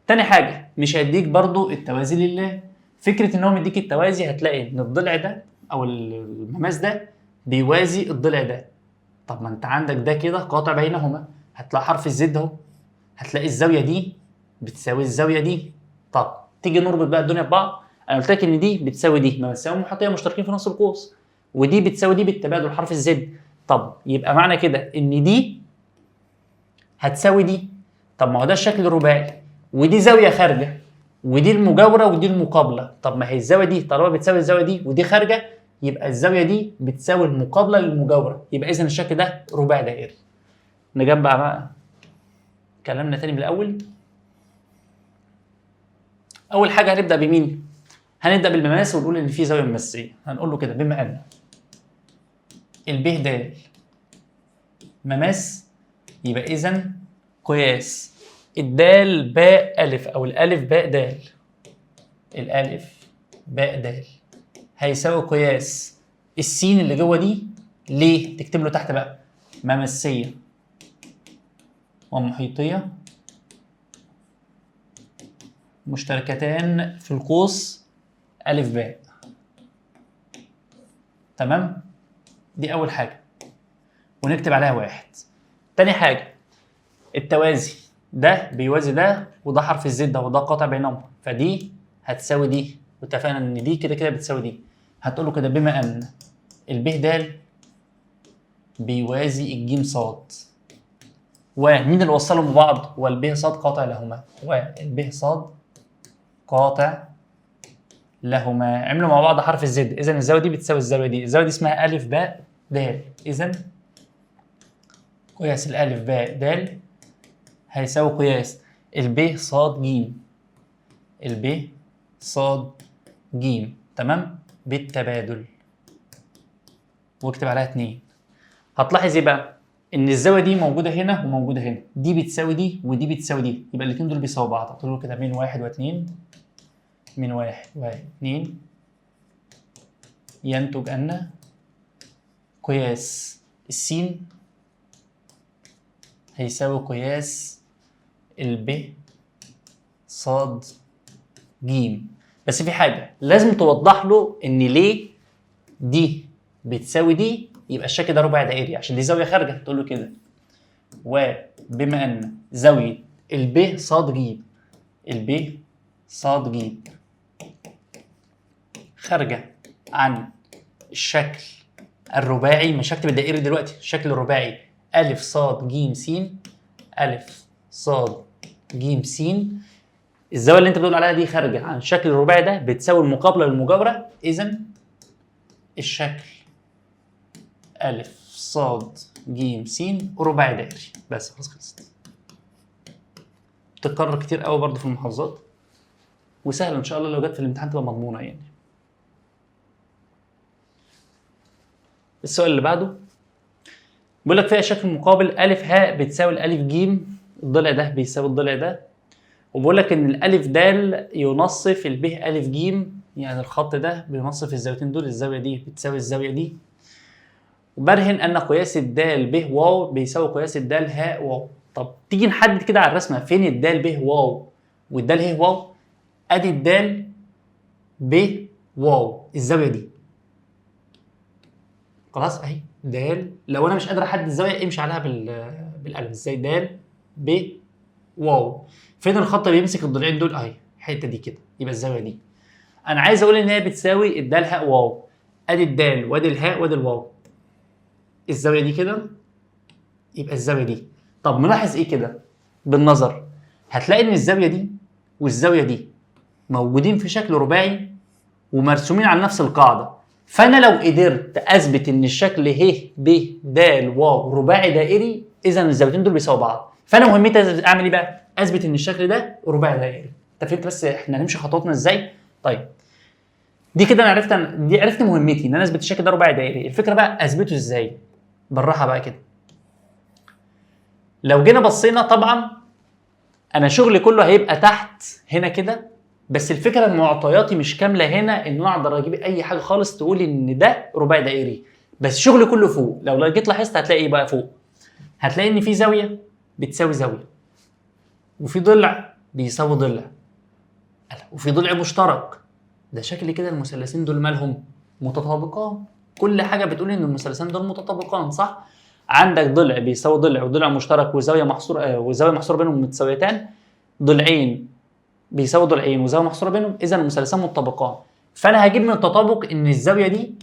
تاني حاجة مش هيديك برضو التوازي لله، فكرة ان هو مديك التوازي هتلاقي ان الضلع ده او المماس ده بيوازي الضلع ده. طب ما انت عندك ده كده قاطع بينهما، هتلاقي حرف الزد اهو، هتلاقي الزاوية دي بتساوي الزاوية دي. طب تيجي نربط بقى الدنيا ببعض، انا قلت لك ان دي بتساوي دي، مماسيه ومحيطيه مشتركين في نفس القوس، ودي بتساوي دي بالتبادل حرف الزد. طب يبقى معنى كده ان دي هتساوي دي. طب ما هو ده الشكل الرباعي، ودي زاوية خارجه، ودي المجاورة ودي المقابلة. طب ما هي الزاوية دي طالما بتساوي الزاوية دي ودي خارجه، يبقى الزاوية دي بتساوي المقابلة للمجاوره، يبقى اذا الشكل ده رباعي دائري. نجمع بقى كلامنا تاني من الاول. اول حاجة هنبدا بمين؟ هنبدا بالمماس ونقول ان في زاوية مماسيه. هنقول له كده بما ان الب د مماس، يبقى اذا قياس الدال باء الف او الالف باء دال، الالف باء دال هيساوي قياس السين اللي جوه دي. ليه؟ تكتب له تحت بقى مماسية ومحيطية مشتركتان في القوس ألف باء. تمام؟ دي أول حاجة ونكتب عليها 1. تاني حاجة التوازي، ده بيوازي ده وده حرف الزد ده وده قاطع بينهم، فدي هتساوي دي، واتفقنا إن دي كده كده بتساوي دي. هتقول له كده بما أن الب د بيوازي الجيم صاد، ومين اللي وصلهم ببعض؟ والب صاد قاطع لهما، والب صاد قاطع لهما، عملوا مع بعض حرف الزد، اذا الزاوية دي بتساوي الزاوية دي، الزاوية دي اسمها الف باء د، اذا قياس الالف باء د هيساوي قياس الب صاد ج، الب صاد ج، تمام؟ بالتبادل، واكتب عليها 2. هتلاحظ ايه بقى؟ ان الزاوية دي موجودة هنا وموجودة هنا، دي بتساوي دي ودي بتساوي دي، يبقى الاثنين دول بيساووا بعض. هتقول له كده من 1 و2، من 1 و2 ينتج ان قياس السين هيساوي قياس الب صاد ج. بس في حاجة لازم توضح له ان ليه دي بتساوي دي، يبقى الشكل ده ربع دائري عشان دي زاوية خارجه. تقول له كده وبما ان زاوية الب صاد ج، الب صاد ج خارجه عن الشكل الرباعي، مش هكتب الدائري دلوقتي، الشكل الرباعي أ صاد ج س، أ صاد ج س، الزاوية اللي انت بتقول عليها دي خارجه عن الشكل الرباعي ده بتساوي المقابلة للمجاوره، اذا الشكل أ صاد ج س رباعي دائري. بس خلاص خلصت. بتتكرر كتير قوي برضه في المحافظات، وسهلة ان شاء الله لو جت في الامتحان تبقى مضمونه يعني. السؤال اللي بعده بيقول لك فيها شكل مقابل أ ه بتساوي الألف ج، الضلع ده بيساوي الضلع ده، وبيقول لك إن الألف د ينصف الب أ ج، يعني الخط ده بينصف الزاويتين دول، الزاوية دي بتساوي الزاوية دي، وبرهن أن قياس الدال ب واو بيساوي قياس الدال ه واو. طب تيجي نحدد كده على الرسمة فين الدال ب واو والدال ه واو. أدي الدال ب واو الزاوية دي، خلاص اهي د. لو انا مش قادر احدد الزاوية امشي عليها بالقلم. ازاي؟ د ب واو. فين الخط اللي بيمسك الضلعين دول؟ اهي الحتة دي كده، يبقى الزاوية دي انا عايز اقول ان هي بتساوي الدال هاء واو. ادي الدال وادي الهاء وادي الواو، الزاوية دي كده يبقى الزاوية دي. طب ملاحظ ايه كده بالنظر؟ هتلاقي ان الزاوية دي والزاويه دي موجودين في شكل رباعي ومرسومين على نفس القاعدة، فانا لو قدرت اثبت ان الشكل ه ب د واو رباعي دائري، اذا الزاويتين دول بيساووا بعض. فانا مهمتي اعمل ايه بقى؟ اثبت ان الشكل ده رباعي دائري. انت فهمت بس احنا هنمشي خطواتنا ازاي؟ طيب دي كده انا عرفت، دي عرفت مهمتي ان انا اثبت الشكل ده رباعي دائري. الفكرة بقى اثبته ازاي؟ بالراحة بقى كده. لو جينا بصينا طبعا انا شغلي كله هيبقى تحت هنا كده، بس الفكرة ان معطياتي مش كاملة هنا ان انا اقدر اجيب اي حاجة خالص تقول ان ده رباعي دائري، بس شغلي كله فوق. لو جيت لاحظت هتلاقي ايه بقى فوق؟ هتلاقي ان في زاوية بتساوي زاوية، وفي ضلع بيساوي ضلع، وفي ضلع مشترك. ده شكل كده المثلثين دول مالهم؟ متطابقان. كل حاجة بتقول ان المثلثين دول متطابقان، صح؟ عندك ضلع بيساوي ضلع وضلع مشترك وزاويه محصورة، وزاويه محصورة بينهم متساويتان، ضلعين بيساوي ضلعين وزاويه محصورة بينهم، اذا المثلثان متطابقان. فانا هجيب من التطابق ان الزاوية دي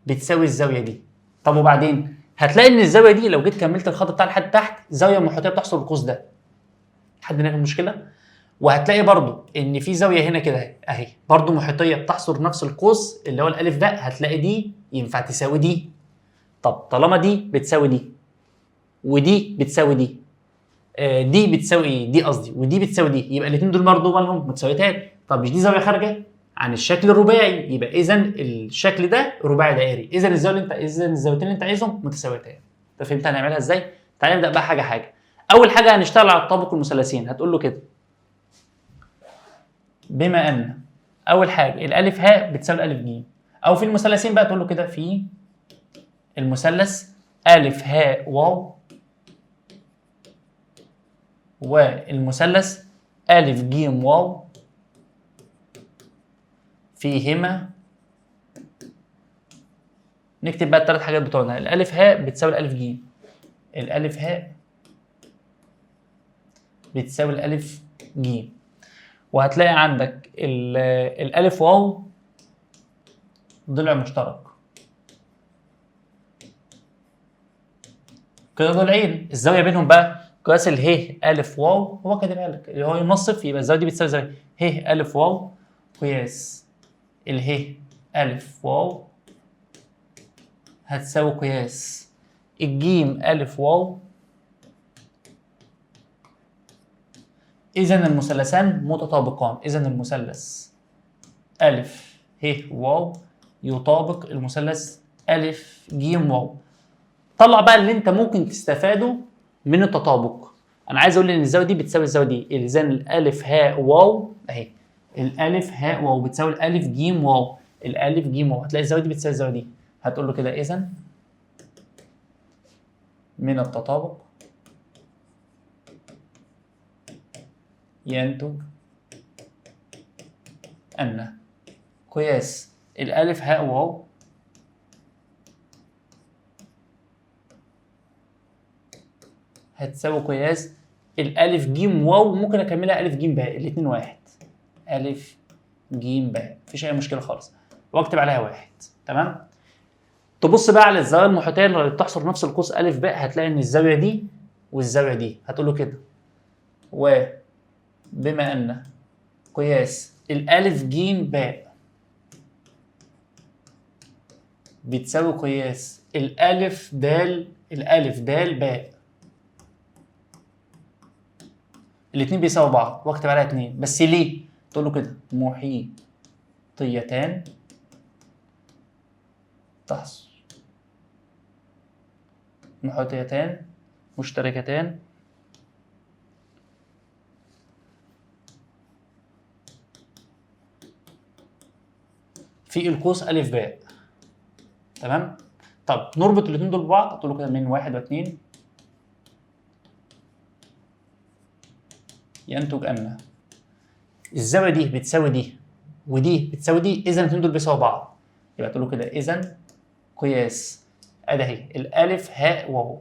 بتساوي الزاوية دي. طب وبعدين هتلاقي ان الزاوية دي لو جيت كملت الخط بتاع لحد تحت زاوية محيطيه بتحصل القوس ده. حد نفهم المشكلة؟ وهتلاقي برضو ان في زاوية هنا كده اهي برضو محيطيه بتحصر نفس القوس اللي هو الالف باء، هتلاقي دي ينفع تساوي دي. طب طالما دي بتساوي دي ودي بتساوي دي، دي بتساوي دي قصدي، ودي بتساوي دي، يبقى الاثنين دول برضه مالهم متساويتان. طب مش دي زاوية خارجه عن الشكل الرباعي، يبقى اذا الشكل ده رباعي دائري، اذا الزاوية اللي انت، اذا الزاويتين اللي انت عايزهم متساويتان. انت فهمت هنعملها ازاي؟ تعالى نبدا بقى حاجة حاجة. اول حاجة هنشتغل على التطابق المثلثين. هتقول له كده بما ان اول حاجة الالف هاء بتساوي الالف جيم، او في المثلثين بقى تقول له كده في المثلث الف هاء واو والمثلث الف جيم واو فيهما، نكتب بقى الثلاث حاجات بتوعنا، الالف هاء بتساوي الالف جيم، الالف هاء بتساوي الالف جيم، وهتلاقي عندك الالف واو ضلع مشترك كده، ضلعين، الزاوية بينهم بقى قياس اله الف واو، هو كاتبها لك اللي هو ينصف، يبقى الزاوية دي بتساوي زاوية ه الف واو قياس اله الف واو هتساوي قياس الجيم الف واو. اذا المثلثان متطابقان، اذا المثلث الف ه واو يطابق المثلث الف جيم واو. طلع بقى اللي انت ممكن تستفاده من التطابق. انا عايز اقول ان الزاوية دي بتساوي الزاوية دي، اذا الالف هاء واو اهي، الالف هاء واو بتساوي الالف جيم واو، الالف جيم واو، هتلاقي الزاوية دي بتساوي الزاوية دي. هتقول له كده اذا من التطابق ينتج ان قياس الالف هاء واو هتساوي قياس الالف جيم واو، ممكن اكملها الف جيم باء، الاثنين واحد، الف جيم باء، مفيش اي مشكلة خالص، واكتب عليها واحد. تمام. تبص بقى على الزوايا المحيطيه اللي بتحصر نفس القوس الف باء، هتلاقي ان الزاوية دي والزاويه دي، هتقول له كده وبما ان قياس الالف جيم باء بتساوي قياس الالف دال، الالف دال باء، الاثنين بيساووا بعض، واكتب عليها اتنين بس. ليه؟ تقول له كده محيطيتان تحصل، محيطيتان مشتركتان في القوس ألف باء. تمام؟ طب نربط الاثنين دول ببعض، تقول له كده من واحد واثنين ينتج أن الزاوية دي بتساوي دي ودي بتساوي دي، إذا الاثنين دول بيساووا بعض، يبقى تقول له كده إذا قياس أدي أهي الألف هاء واو،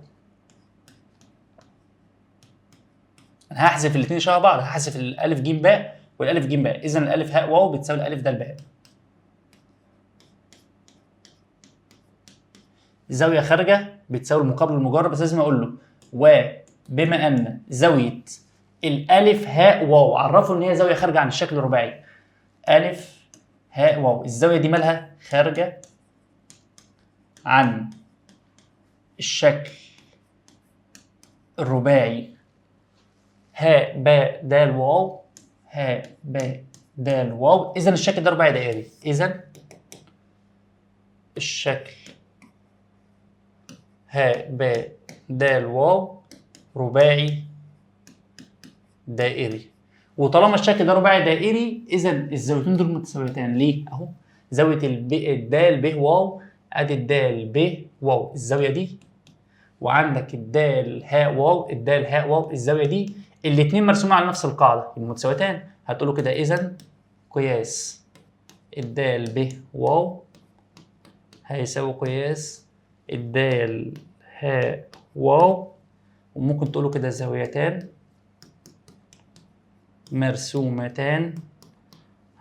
أنا هحذف الاثنين شبه بعض، هحذف الألف جيم باء والألف جيم باء، إذا الألف هاء واو بتساوي الألف دال باء. زاوية خارجة بتساوي المقابل المجرد، بس لازم أقول له وبما أن زاوية الألف هاء واو، عرفوا إن هي زاوية خارجة عن الشكل الرباعي، ألف هاء واو، الزاوية دي مالها؟ خارجة عن الشكل الرباعي هاء باء دال واو، هاء باء دال واو، إذا الشكل ده رباعي دائري، إذا الشكل هاء باء دال واو رباعي دائري، وطالما الشكل ده رباعي دائري اذا الزاويتين دول متساويتان. ليه؟ اهو زاوية الدال ب واو، ادي الدال ب واو الزاوية دي، وعندك الدال هاء واو، الدال هاء واو الزاوية دي، الاثنين مرسومين على نفس القاعدة يبقوا متساويتان. هتقولوا كده اذا قياس الدال ب واو هيساوي قياس الدال هاء واو، وممكن تقولوا كده زاويتان مرسومتان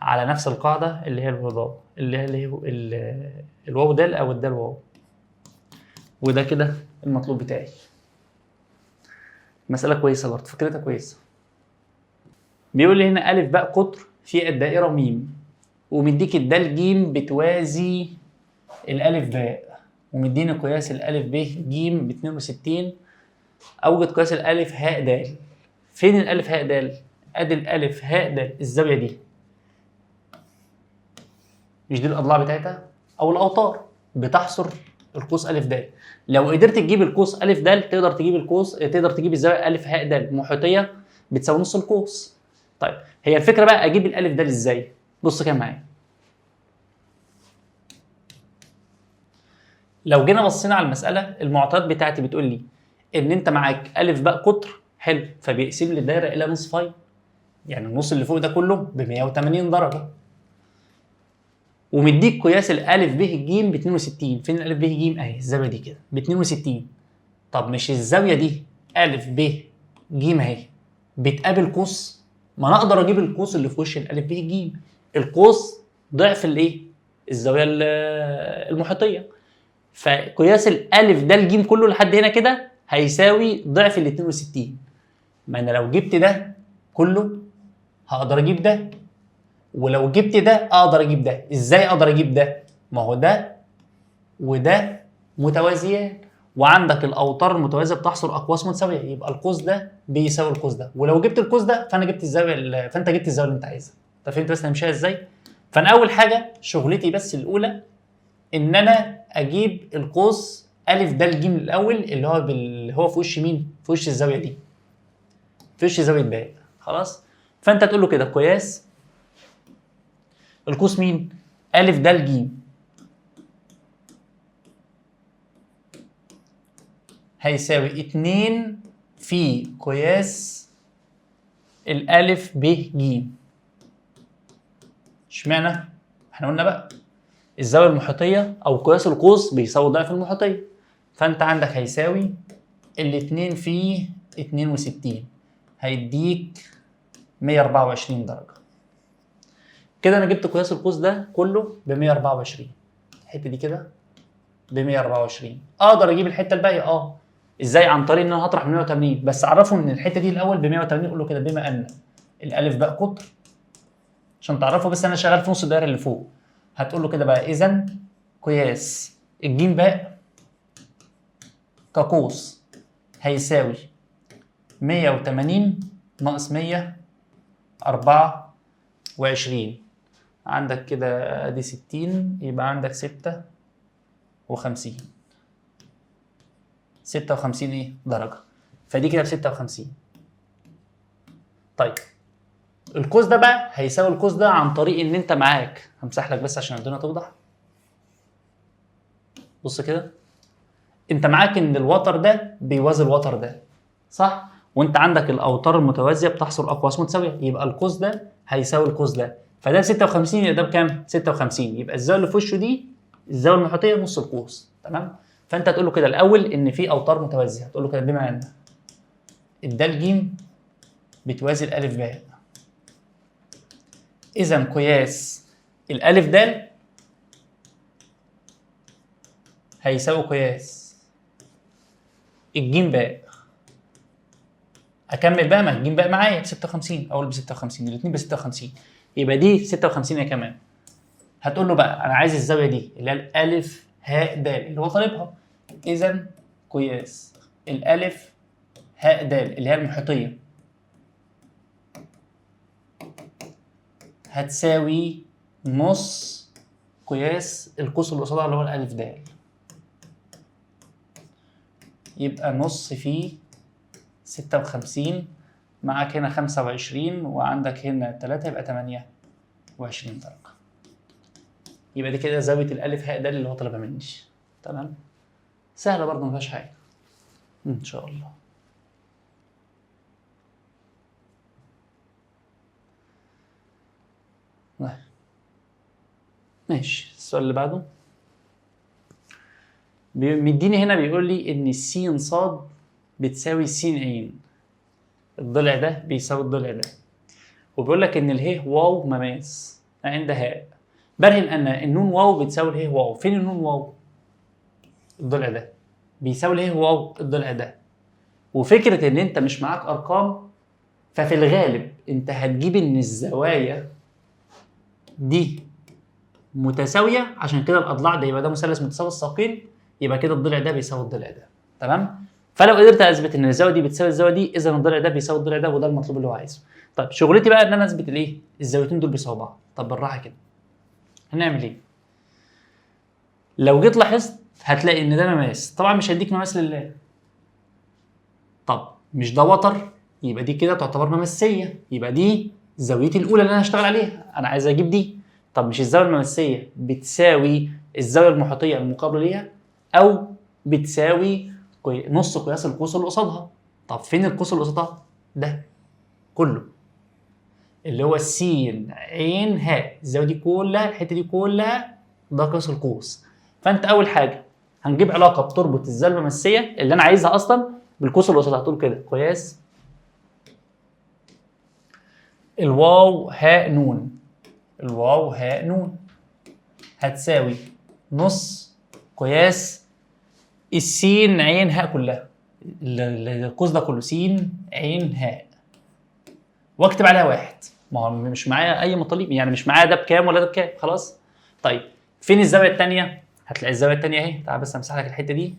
على نفس القاعدة اللي هي الوضاء اللي هي الواو دال أو الدال واو. وده كده المطلوب بتاعي. مسألة كويسة برضه، فكرتها كويسة. بيقول لي هنا ألف باء قطر في الدائرة ميم، ومديك الدال جيم بتوازي الألف باء، ومديني قياس الألف ب جيم ب 62، أوجد قياس الألف هاء دال. فين الألف هاء دال؟ ادي الالف هاء دال الزاوية دي، مش دي الاضلاع بتاعتها او الاوتار بتحصر القوس ا د. لو قدرت تجيب القوس ا د تقدر تجيب القوس، تقدر تجيب الزاوية ا ه د المحيطيه بتساوي نص القوس. طيب هي الفكرة بقى اجيب الالف د ازاي؟ بص كده معايا. لو جينا بصينا على المسالة، المعطيات بتاعتي بتقول لي ان انت معاك ا باء قطر، حلو، فبيقسم لي الدايرة الى نصفين، يعني النص اللي فوق ده كله ب 180 درجه، ومديك قياس الالف ب ج ب 62. فين الالف ب ج؟ اهي الزاوية دي كده ب 62. طب مش الزاوية دي الف ب ج اهي بتقابل قوس؟ ما انا اقدر اجيب القوس اللي في وش الالف ب ج، القوس ضعف الايه؟ الزاوية المحيطيه. فقياس الالف د ج كله لحد هنا كده هيساوي ضعف ال 62. ما انا لو جبت ده كله هقدر اجيب ده، ولو جبت ده اقدر اجيب ده. ازاي اقدر اجيب ده؟ ما هو ده وده متوازيان، وعندك الاوتار المتوازيه بتحصر اقواس متساوية، يبقى القوس ده بيساوي القوس ده، ولو جبت القوس ده فانا جبت الزاوية، فانت جبت الزاوية اللي انت عايزها. انت فهمت بس همشيها ازاي؟ فانا اول حاجة شغلتي بس الاولى ان انا اجيب القوس ا د ج الاول اللي هو اللي هو في وش مين؟ في وش الزاوية دي، في وش زاوية باء. خلاص؟ فانت تقول له كده قياس القوس مين؟ ا د ج هيساوي 2 في قياس الالف ب ج. اشمعنى؟ احنا قلنا بقى الزاوية المحيطيه او قياس القوس بيساوي ضعف المحيطيه، فانت عندك هيساوي الاتنين في 62 هيديك 124 درجه. كده انا جبت قياس القوس ده كله ب 124، الحتة دي كده ب 124. اقدر اجيب الحتة الباقية ازاي؟ عن طريق ان انا هطرح من 180، بس اعرفه ان الحتة دي الاول ب 180. قول له كده بما ان الالف باء قطر، عشان تعرفوا بس انا شغال في نص الدايرة اللي فوق. هتقول له كده بقى اذا قياس الجيم باء كقوس هيساوي 180 ناقص 124، عندك كده ادي 60، يبقى عندك 56، 56 ايه درجة، فدي كده ب 56. طيب القوس ده بقى هيساوي القوس ده عن طريق ان انت معاك، همسح لك بس عشان الدنيا توضح. بص كده، انت معاك ان الوتر ده بيوازي الوتر ده، صح؟ وانت عندك الاوتار المتوازيه بتحصر اقواس متساوية، يبقى القوس ده هيساوي القوس ده، فده 56 يبقى ده بكام؟ 56، يبقى الزاوية اللي في وشه دي الزاوية المحيطيه نص القوس. تمام؟ فانت تقول له كده الاول ان في اوتار متوازية، هتقول له كده بما ان الدال ج بتوازي الالف باء، اذا قياس الالف د هيساوي قياس الجيم باء. اكمل بقى، ما الجيم باء معايا ب 56، اول ب 56، الاثنين ب 56، يبقى دي 56 يا كمان. هتقول له بقى انا عايز الزاوية دي اللي هي الالف هاء د اللي هو طالبها، اذا قياس الالف هاء د اللي هي المحيطيه هتساوي نص قياس القوس اللي قصادها اللي هو الالف د، يبقى نص في 56، معاك هنا 25 وعندك هنا 3، يبقى 28 درجة. يبقى دي كده زاوية الألف هاء د اللي هو طلبها مني. تمام؟ سهلة برضه ما فيهاش حاجة إن شاء الله. ماشي، السؤال اللي بعده مديني هنا بيقول لي إن السين صاد بتساوي س عين، الضلع ده بيساوي الضلع ده، وبيقول لك ان اله واو مماس عند هاء. برهن ان النون واو بتساوي اله واو. فين النون واو؟ الضلع ده بيساوي اله واو الضلع ده. وفكره ان انت مش معاك ارقام، ففي الغالب انت هتجيب ان الزوايا دي متساوية، عشان كده الاضلاع ده يبقى ده مثلث متساوي الساقين، يبقى كده الضلع ده بيساوي الضلع ده. تمام؟ فلو قدرت اثبت ان الزاوية دي بتساوي الزاوية دي، اذا الضلع ده بيساوي الضلع ده، وده المطلوب اللي هو عايزه. طيب شغلتي بقى ان انا اثبت الايه؟ الزاويتين دول بيساووا بعض. طب بالراحة كده هنعمل ايه؟ لو جيت لاحظت هتلاقي ان ده مماس، طبعا مش هيديك مماس لله. طب مش ده وتر؟ يبقى دي كده تعتبر مماسيه، يبقى دي زاويتي الاولى اللي انا هشتغل عليها، انا عايز اجيب دي. طب مش الزاوية المماسيه بتساوي الزاوية المحيطيه المقابلة ليها، او بتساوي نص قياس القوس اللي قصادها. طب فين القوس اللي قصادها؟ ده كله اللي هو س عين هاء، الزاوية دي كلها، الحتة دي كلها ده قياس القوس. فانت اول حاجة هنجيب علاقة بتربط الزاوية المماسيه اللي انا عايزها اصلا بالقوس اللي قصادها. هتقول كده قياس الواو هاء نون، الواو هاء نون هتساوي نص قياس السين عين هاء كلها، القوس ده كله سين عين هاء، واكتب عليها واحد. ما هو مش معايا اي مطالب، يعني مش معايا ده بكام ولا ده بكام، خلاص. طيب فين الزاوية الثانية؟ هتلاقي الزاوية الثانية اهي، تعال بس امسح لك الحتة دي.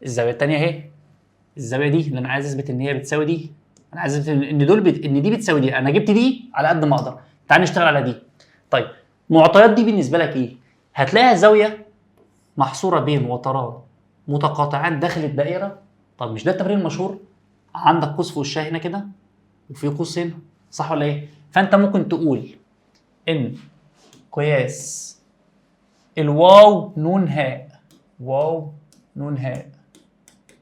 الزاوية الثانية اهي، الزاوية دي اللي انا عايز اثبت ان هي بتساوي دي، انا عايز اثبت ان دول ان دي بتساوي دي، انا جبت دي على قد ما اقدر. تعال نشتغل على دي. طيب معطيات دي بالنسبة لك ايه؟ هتلاقيها زاوية محصورة بين وتران متقاطعان داخل الدائرة. طب مش ده التمرين المشهور؟ عندك قوس في وشها هنا كده وفي قوس هنا، صح ولا ايه؟ فانت ممكن تقول ان قياس الواو نون هاء، واو نون هاء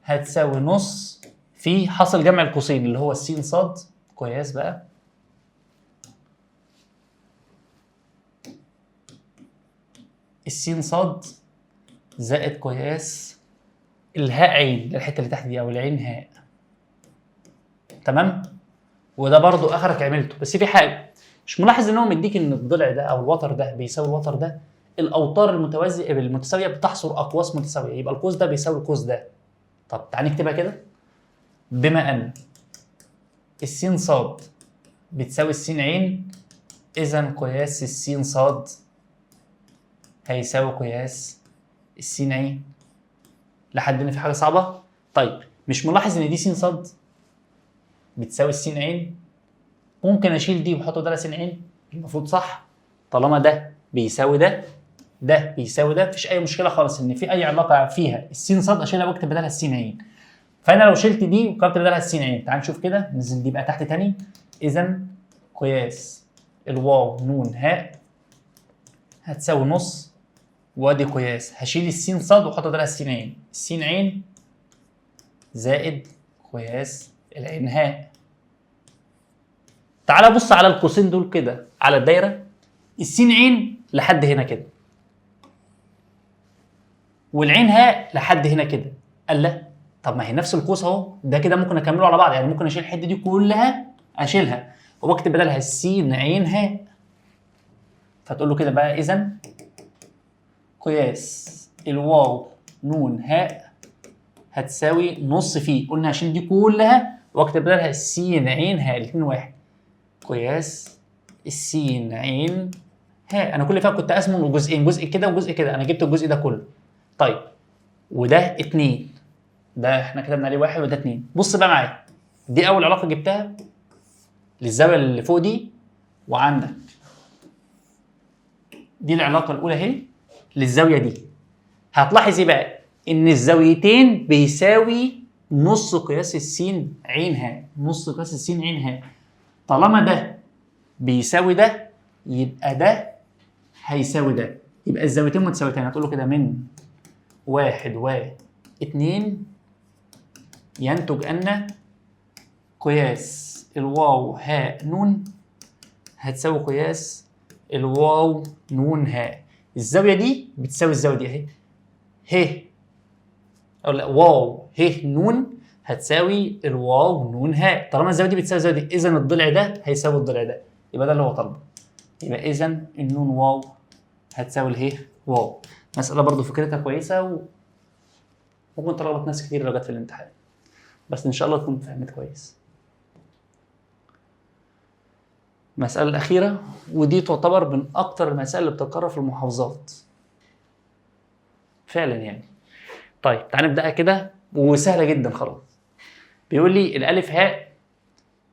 هتساوي نص في حاصل جمع القوسين اللي هو السين صاد قياس بقى السين صاد زائد قياس الهاء عين، الحتة اللي تحت دي او العين هاء. تمام؟ وده برضو اخرك عملته. بس في حاجة مش ملاحظ ان هو مديك ان الضلع ده او الوتر ده بيساوي الوتر ده؟ الاوتار المتساويه بتحصر اقواس متساوية، يبقى القوس ده بيساوي القوس ده. طب تعال نكتبها كده، بما ان السين صاد بتساوي السين عين، اذا قياس السين صاد هيساوي قياس السين عين. لحد هنا في حاجة صعبة؟ طيب مش ملاحظ ان دي سين صاد بتساوي السين عين؟ ممكن اشيل دي واحط بدلها سين عين، المفروض صح، طالما ده بيساوي ده، ده بيساوي ده، مفيش اي مشكلة خالص ان في اي علاقة فيها السين صاد اشيلها واكتب بدلها السين عين. فانا لو شلت دي وكتبت بدلها السين عين، تعال نشوف كده، ننزل دي بقى تحت تاني. اذا قياس الواو نون هاء هتساوي نص، وادي قياس هشيل السين صاد واحط بدلها السين عين، السين عين زائد قياس العين هاء. تعال بص على القوسين دول كده على الدايرة، السين عين لحد هنا كده والعين هاء لحد هنا كده. قال لا، طب ما هي نفس القوس اهو، ده كده ممكن اكمله على بعض، يعني ممكن اشيل الحتة دي كلها اشيلها واكتب بدلها السين عين هاء. فتقول له كده بقى، اذا قياس الواو نون هاء هتساوي نص فيه، قلنا هشيل دي كلها واكتب بدلها السين عين هاء، الاثنين واحد، قياس السين عين هاء. انا كل فيها كنت اقسمه لجزئين، جزء كده وجزء كده، انا جبت الجزء ده كله. طيب وده اتنين، ده احنا كتبنا عليه واحد وده اتنين. بص بقى معايا، دي اول علاقة جبتها للزاويه اللي فوق دي، وعندك دي العلاقة الاولى اهي للزاويه دي. هتلاحظ ايه بقى؟ ان الزاويتين بيساوي نص قياس السين عين هاء، نص قياس السين عين هاء. طالما ده بيساوي ده يبقى ده هيساوي ده، يبقى الزاويتين متساويتين. هتقول له كده من واحد واتنين ينتج أن قياس الواو هاء نون هتساوي قياس الواو نون هاء. الزاوية دي بتساوي الزاوية دي اهي، ه أو لا واو ه نون هتساوي الواو نون هاء. طالما الزاوية دي بتساوي الزاوية دي، إذا الضلع ده هيساوي الضلع ده، يبقى ده اللي هو طالبه. يبقى إذا النون واو هتساوي اله واو. مسألة برضو فكرتها كويسة وممكن تلخبط ناس كتير لو جت في الامتحان، بس إن شاء الله تكون فهمت كويس. المسألة الأخيرة، ودي تعتبر من أكتر المسائل اللي بتتكرر في المحافظات فعلا يعني. طيب تعال نبدأها كده، وسهلة جدا خلاص. بيقول لي الألف هاء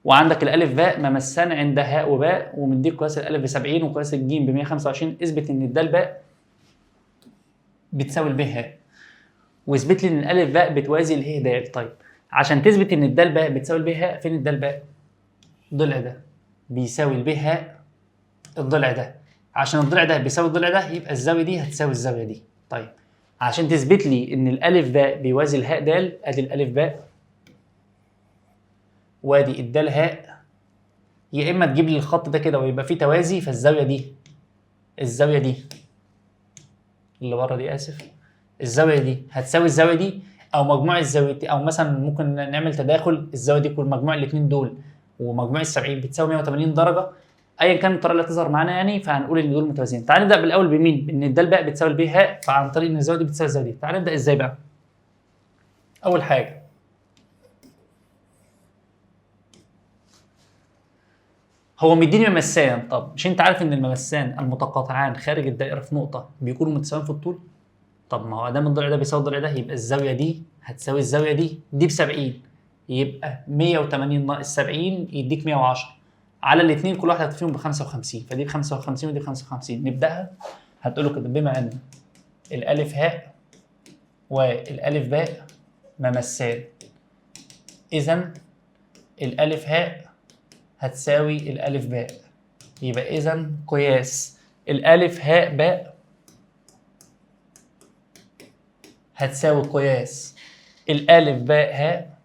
وعندك الألف باء ممسان عند هاء وباء، ومديك قياس الألف ب 70 وقياس الجيم ب 125، اثبت إن الدال باء بتساوي الب هاء، واثبت لي ان الالف باء بتوازي اله د. طيب عشان تثبت ان الدال باء بتساوي الب هاء، فين الدال باء؟ الضلع ده بيساوي الب هاء الضلع ده، عشان الضلع ده بيساوي الضلع ده يبقى الزاوية دي هتساوي الزاوية دي. طيب عشان تثبت لي ان الالف باء بيوازي الهاء د، ادي الالف باء وادي الدال هاء، يا اما تجيب لي الخط ده كده ويبقى فيه توازي، فالزاويه دي الزاوية دي اللي بره دي، اسف، الزاوية دي هتساوي الزاوية دي، او مجموع الزاويتين، او مثلا ممكن نعمل تداخل الزاوية دي كل مجموع الاثنين دول ومجموع ال 70 بتساوي 180 درجه، ايا كان الطريقة اللي هتظهر معانا يعني. فهنقول ان دول متوازيين. تعال نبدا بالاول بمين؟ ان الدال باء بتساوي الب هاء، فعن طريق ان الزاوية دي بتساوي الزاوية دي. تعال نبدا ازاي بقى؟ اول حاجة هو مديني ممسان. طب مش انت عارف ان الممسان المتقاطعان خارج الدائرة في نقطة بيكونوا متساويين في الطول؟ طب ما هو ادام الضلع ده بيساوي الضلع ده يبقى الزاوية دي هتساوي الزاوية دي، دي ب 70، يبقى 180 ناقص 70 يديك 110 على الاثنين، كل واحدة فيهم ب 55، فدي ب 55 ودي ب 55. نبداها هتقول له كده بما ان الالف هاء والالف باء ممسان، اذا الالف هاء هتساوي الالف باء، يبقى اذا قياس الالف هاء باء هتساوي قياس الالف باء هاء،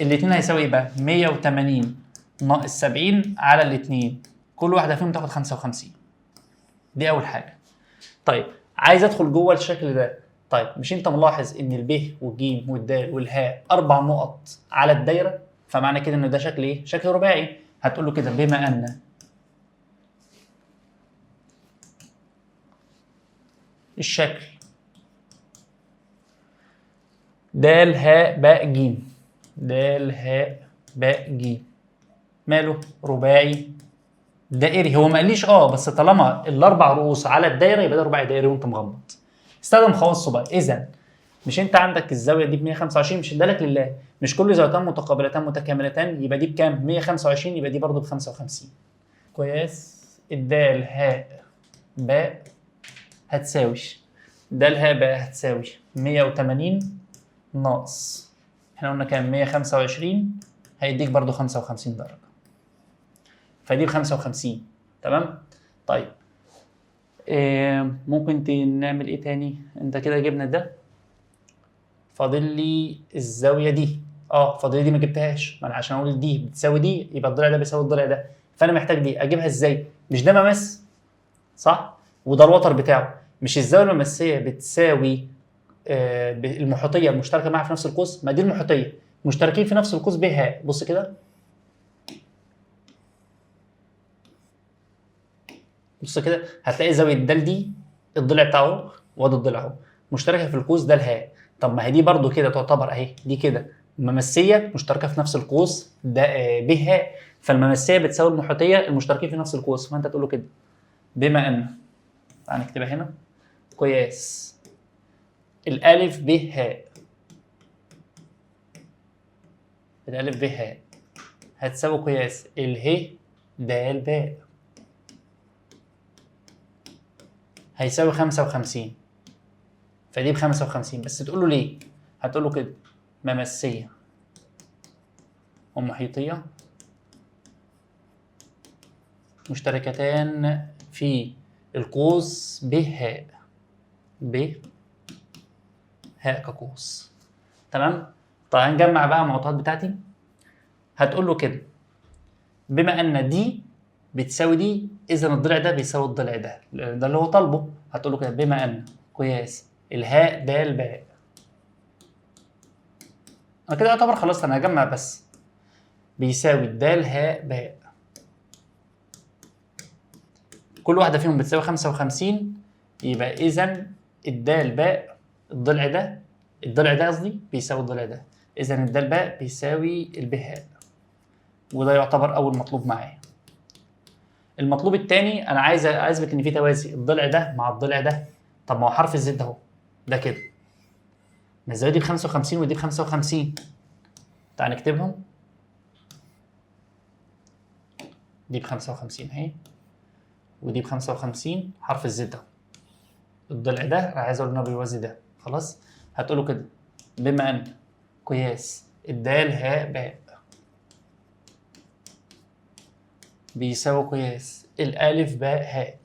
الاثنين هيساوي ايه بقى؟ 180 ناقص 70 على الاثنين، كل واحدة فيهم تاخد 55. دي اول حاجة. طيب عايز ادخل جوه الشكل ده. طيب مش انت ملاحظ ان الب والجيم والدال والهاء 4 نقط على الدايرة؟ فمعنى كده ان ده شكل ايه؟ شكل رباعي. هتقول له كده بما ان الشكل د ه باء ج، د ه باء ج ماله؟ رباعي دائري. هو ما قاليش بس طالما الاربع رؤوس على الدايرة يبقى ده رباعي دائري وانت مغمض. استخدم خواصه بقى. اذا مش انت عندك الزاوية دي ب 125، مش ادالك لله، مش كل زاويتان متقابلتان متكاملتان، يبقى دي بكام؟ 125، يبقى دي برضه ب 55. قياس الدال هاء باء هتساوي دال هاء باء هتساوي 180 ناقص احنا قلنا كام؟ 125، هيديك برضه 55 درجه، فدي ب 55. تمام؟ طيب إيه ممكن نعمل ايه تاني؟ انت كده جبنا ده، فاضل لي الزاوية دي. فاضل لي دي ما جبتهاش، ما انا عشان اقول دي بتساوي دي يبقى الضلع ده بيساوي الضلع ده، فانا محتاج دي اجيبها ازاي؟ مش ده ممس صح؟ وده الوتر بتاعه، مش الزاوية الممسيه بتساوي المحيطيه المشتركة معاها في نفس القوس؟ ما دي المحيطيه مشتركين في نفس القوس بها. بص كده، بص كده، هتلاقي زاوية د دي الضلع بتاعه وادي الضلع اهو مشتركة في القوس ده الهاء. طب ما هي دي برضو كده تعتبر اهي، دي كده ممسيه مشتركة في نفس القوس ده ب هاء، فالممسيه بتساوي المحيطيه المشتركين في نفس القوس. فانت تقول له كده بما ان، تعال نكتبها هنا، قياس الالف ب هاء، الالف ب هاء هتساوي قياس اله د باء هيساوي 55، فدي ب 55. بس تقول له ليه؟ هتقول له كده ممسيه ومحيطيه مشتركتان في القوس ب هاء، ب هاء كقوس. تمام؟ طيب هنجمع بقى المعطيات بتاعتي. هتقول له كده بما ان دي بتساوي دي، اذا الضلع ده بيساوي الضلع ده، ده اللي هو طالبه. هتقول له كده بما ان قياس الهاء د باء، انا كده يعتبر خلصت، انا هجمع بس، بيساوي الدال هاء باء، كل واحدة فيهم بتساوي 55، يبقى اذا الدال باء الضلع ده، الضلع ده قصدي بيساوي الضلع ده، اذا الدال باء بيساوي البهاء، وده يعتبر اول مطلوب معايا. المطلوب الثاني انا عايز اثبت ان في توازي الضلع ده مع الضلع ده. طب ما هو حرف الزد اهو ده كده، ما الزاوية دي ب 55 ودي ب 55، تعال نكتبهم، دي ب 55 اهي ودي ب 55، حرف الزد اهو. الضلع ده انا عايز اقول ان هو بيوازي ده. خلاص، هتقوله كده بما ان قياس الدال هاء باء بيساوي قياس الالف باء هاء،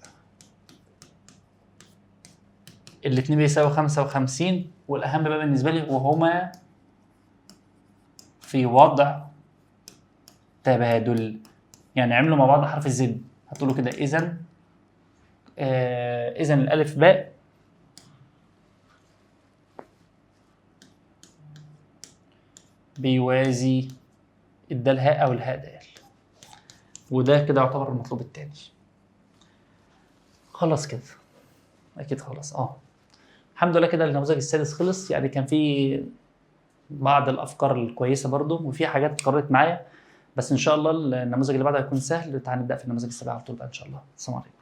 الاتنين بيساوي 55، والاهم بقى بالنسبة لي وهما في وضع تبادل، يعني عملوا مع بعض حرف الزد. هتقولوا كده اذا اذا الالف باء بيوازي الدال هاء او الهاء دال، وده كده يعتبر المطلوب الثاني. خلاص كده اكيد خلاص. الحمد لله كده النموذج السادس خلص. يعني كان في بعض الافكار الكويسة برضو، وفي حاجات اتكررت معايا، بس ان شاء الله النموذج اللي بعده هيكون سهل. تعال نبدا في النموذج السابع على طول بقى ان شاء الله. السلام عليكم.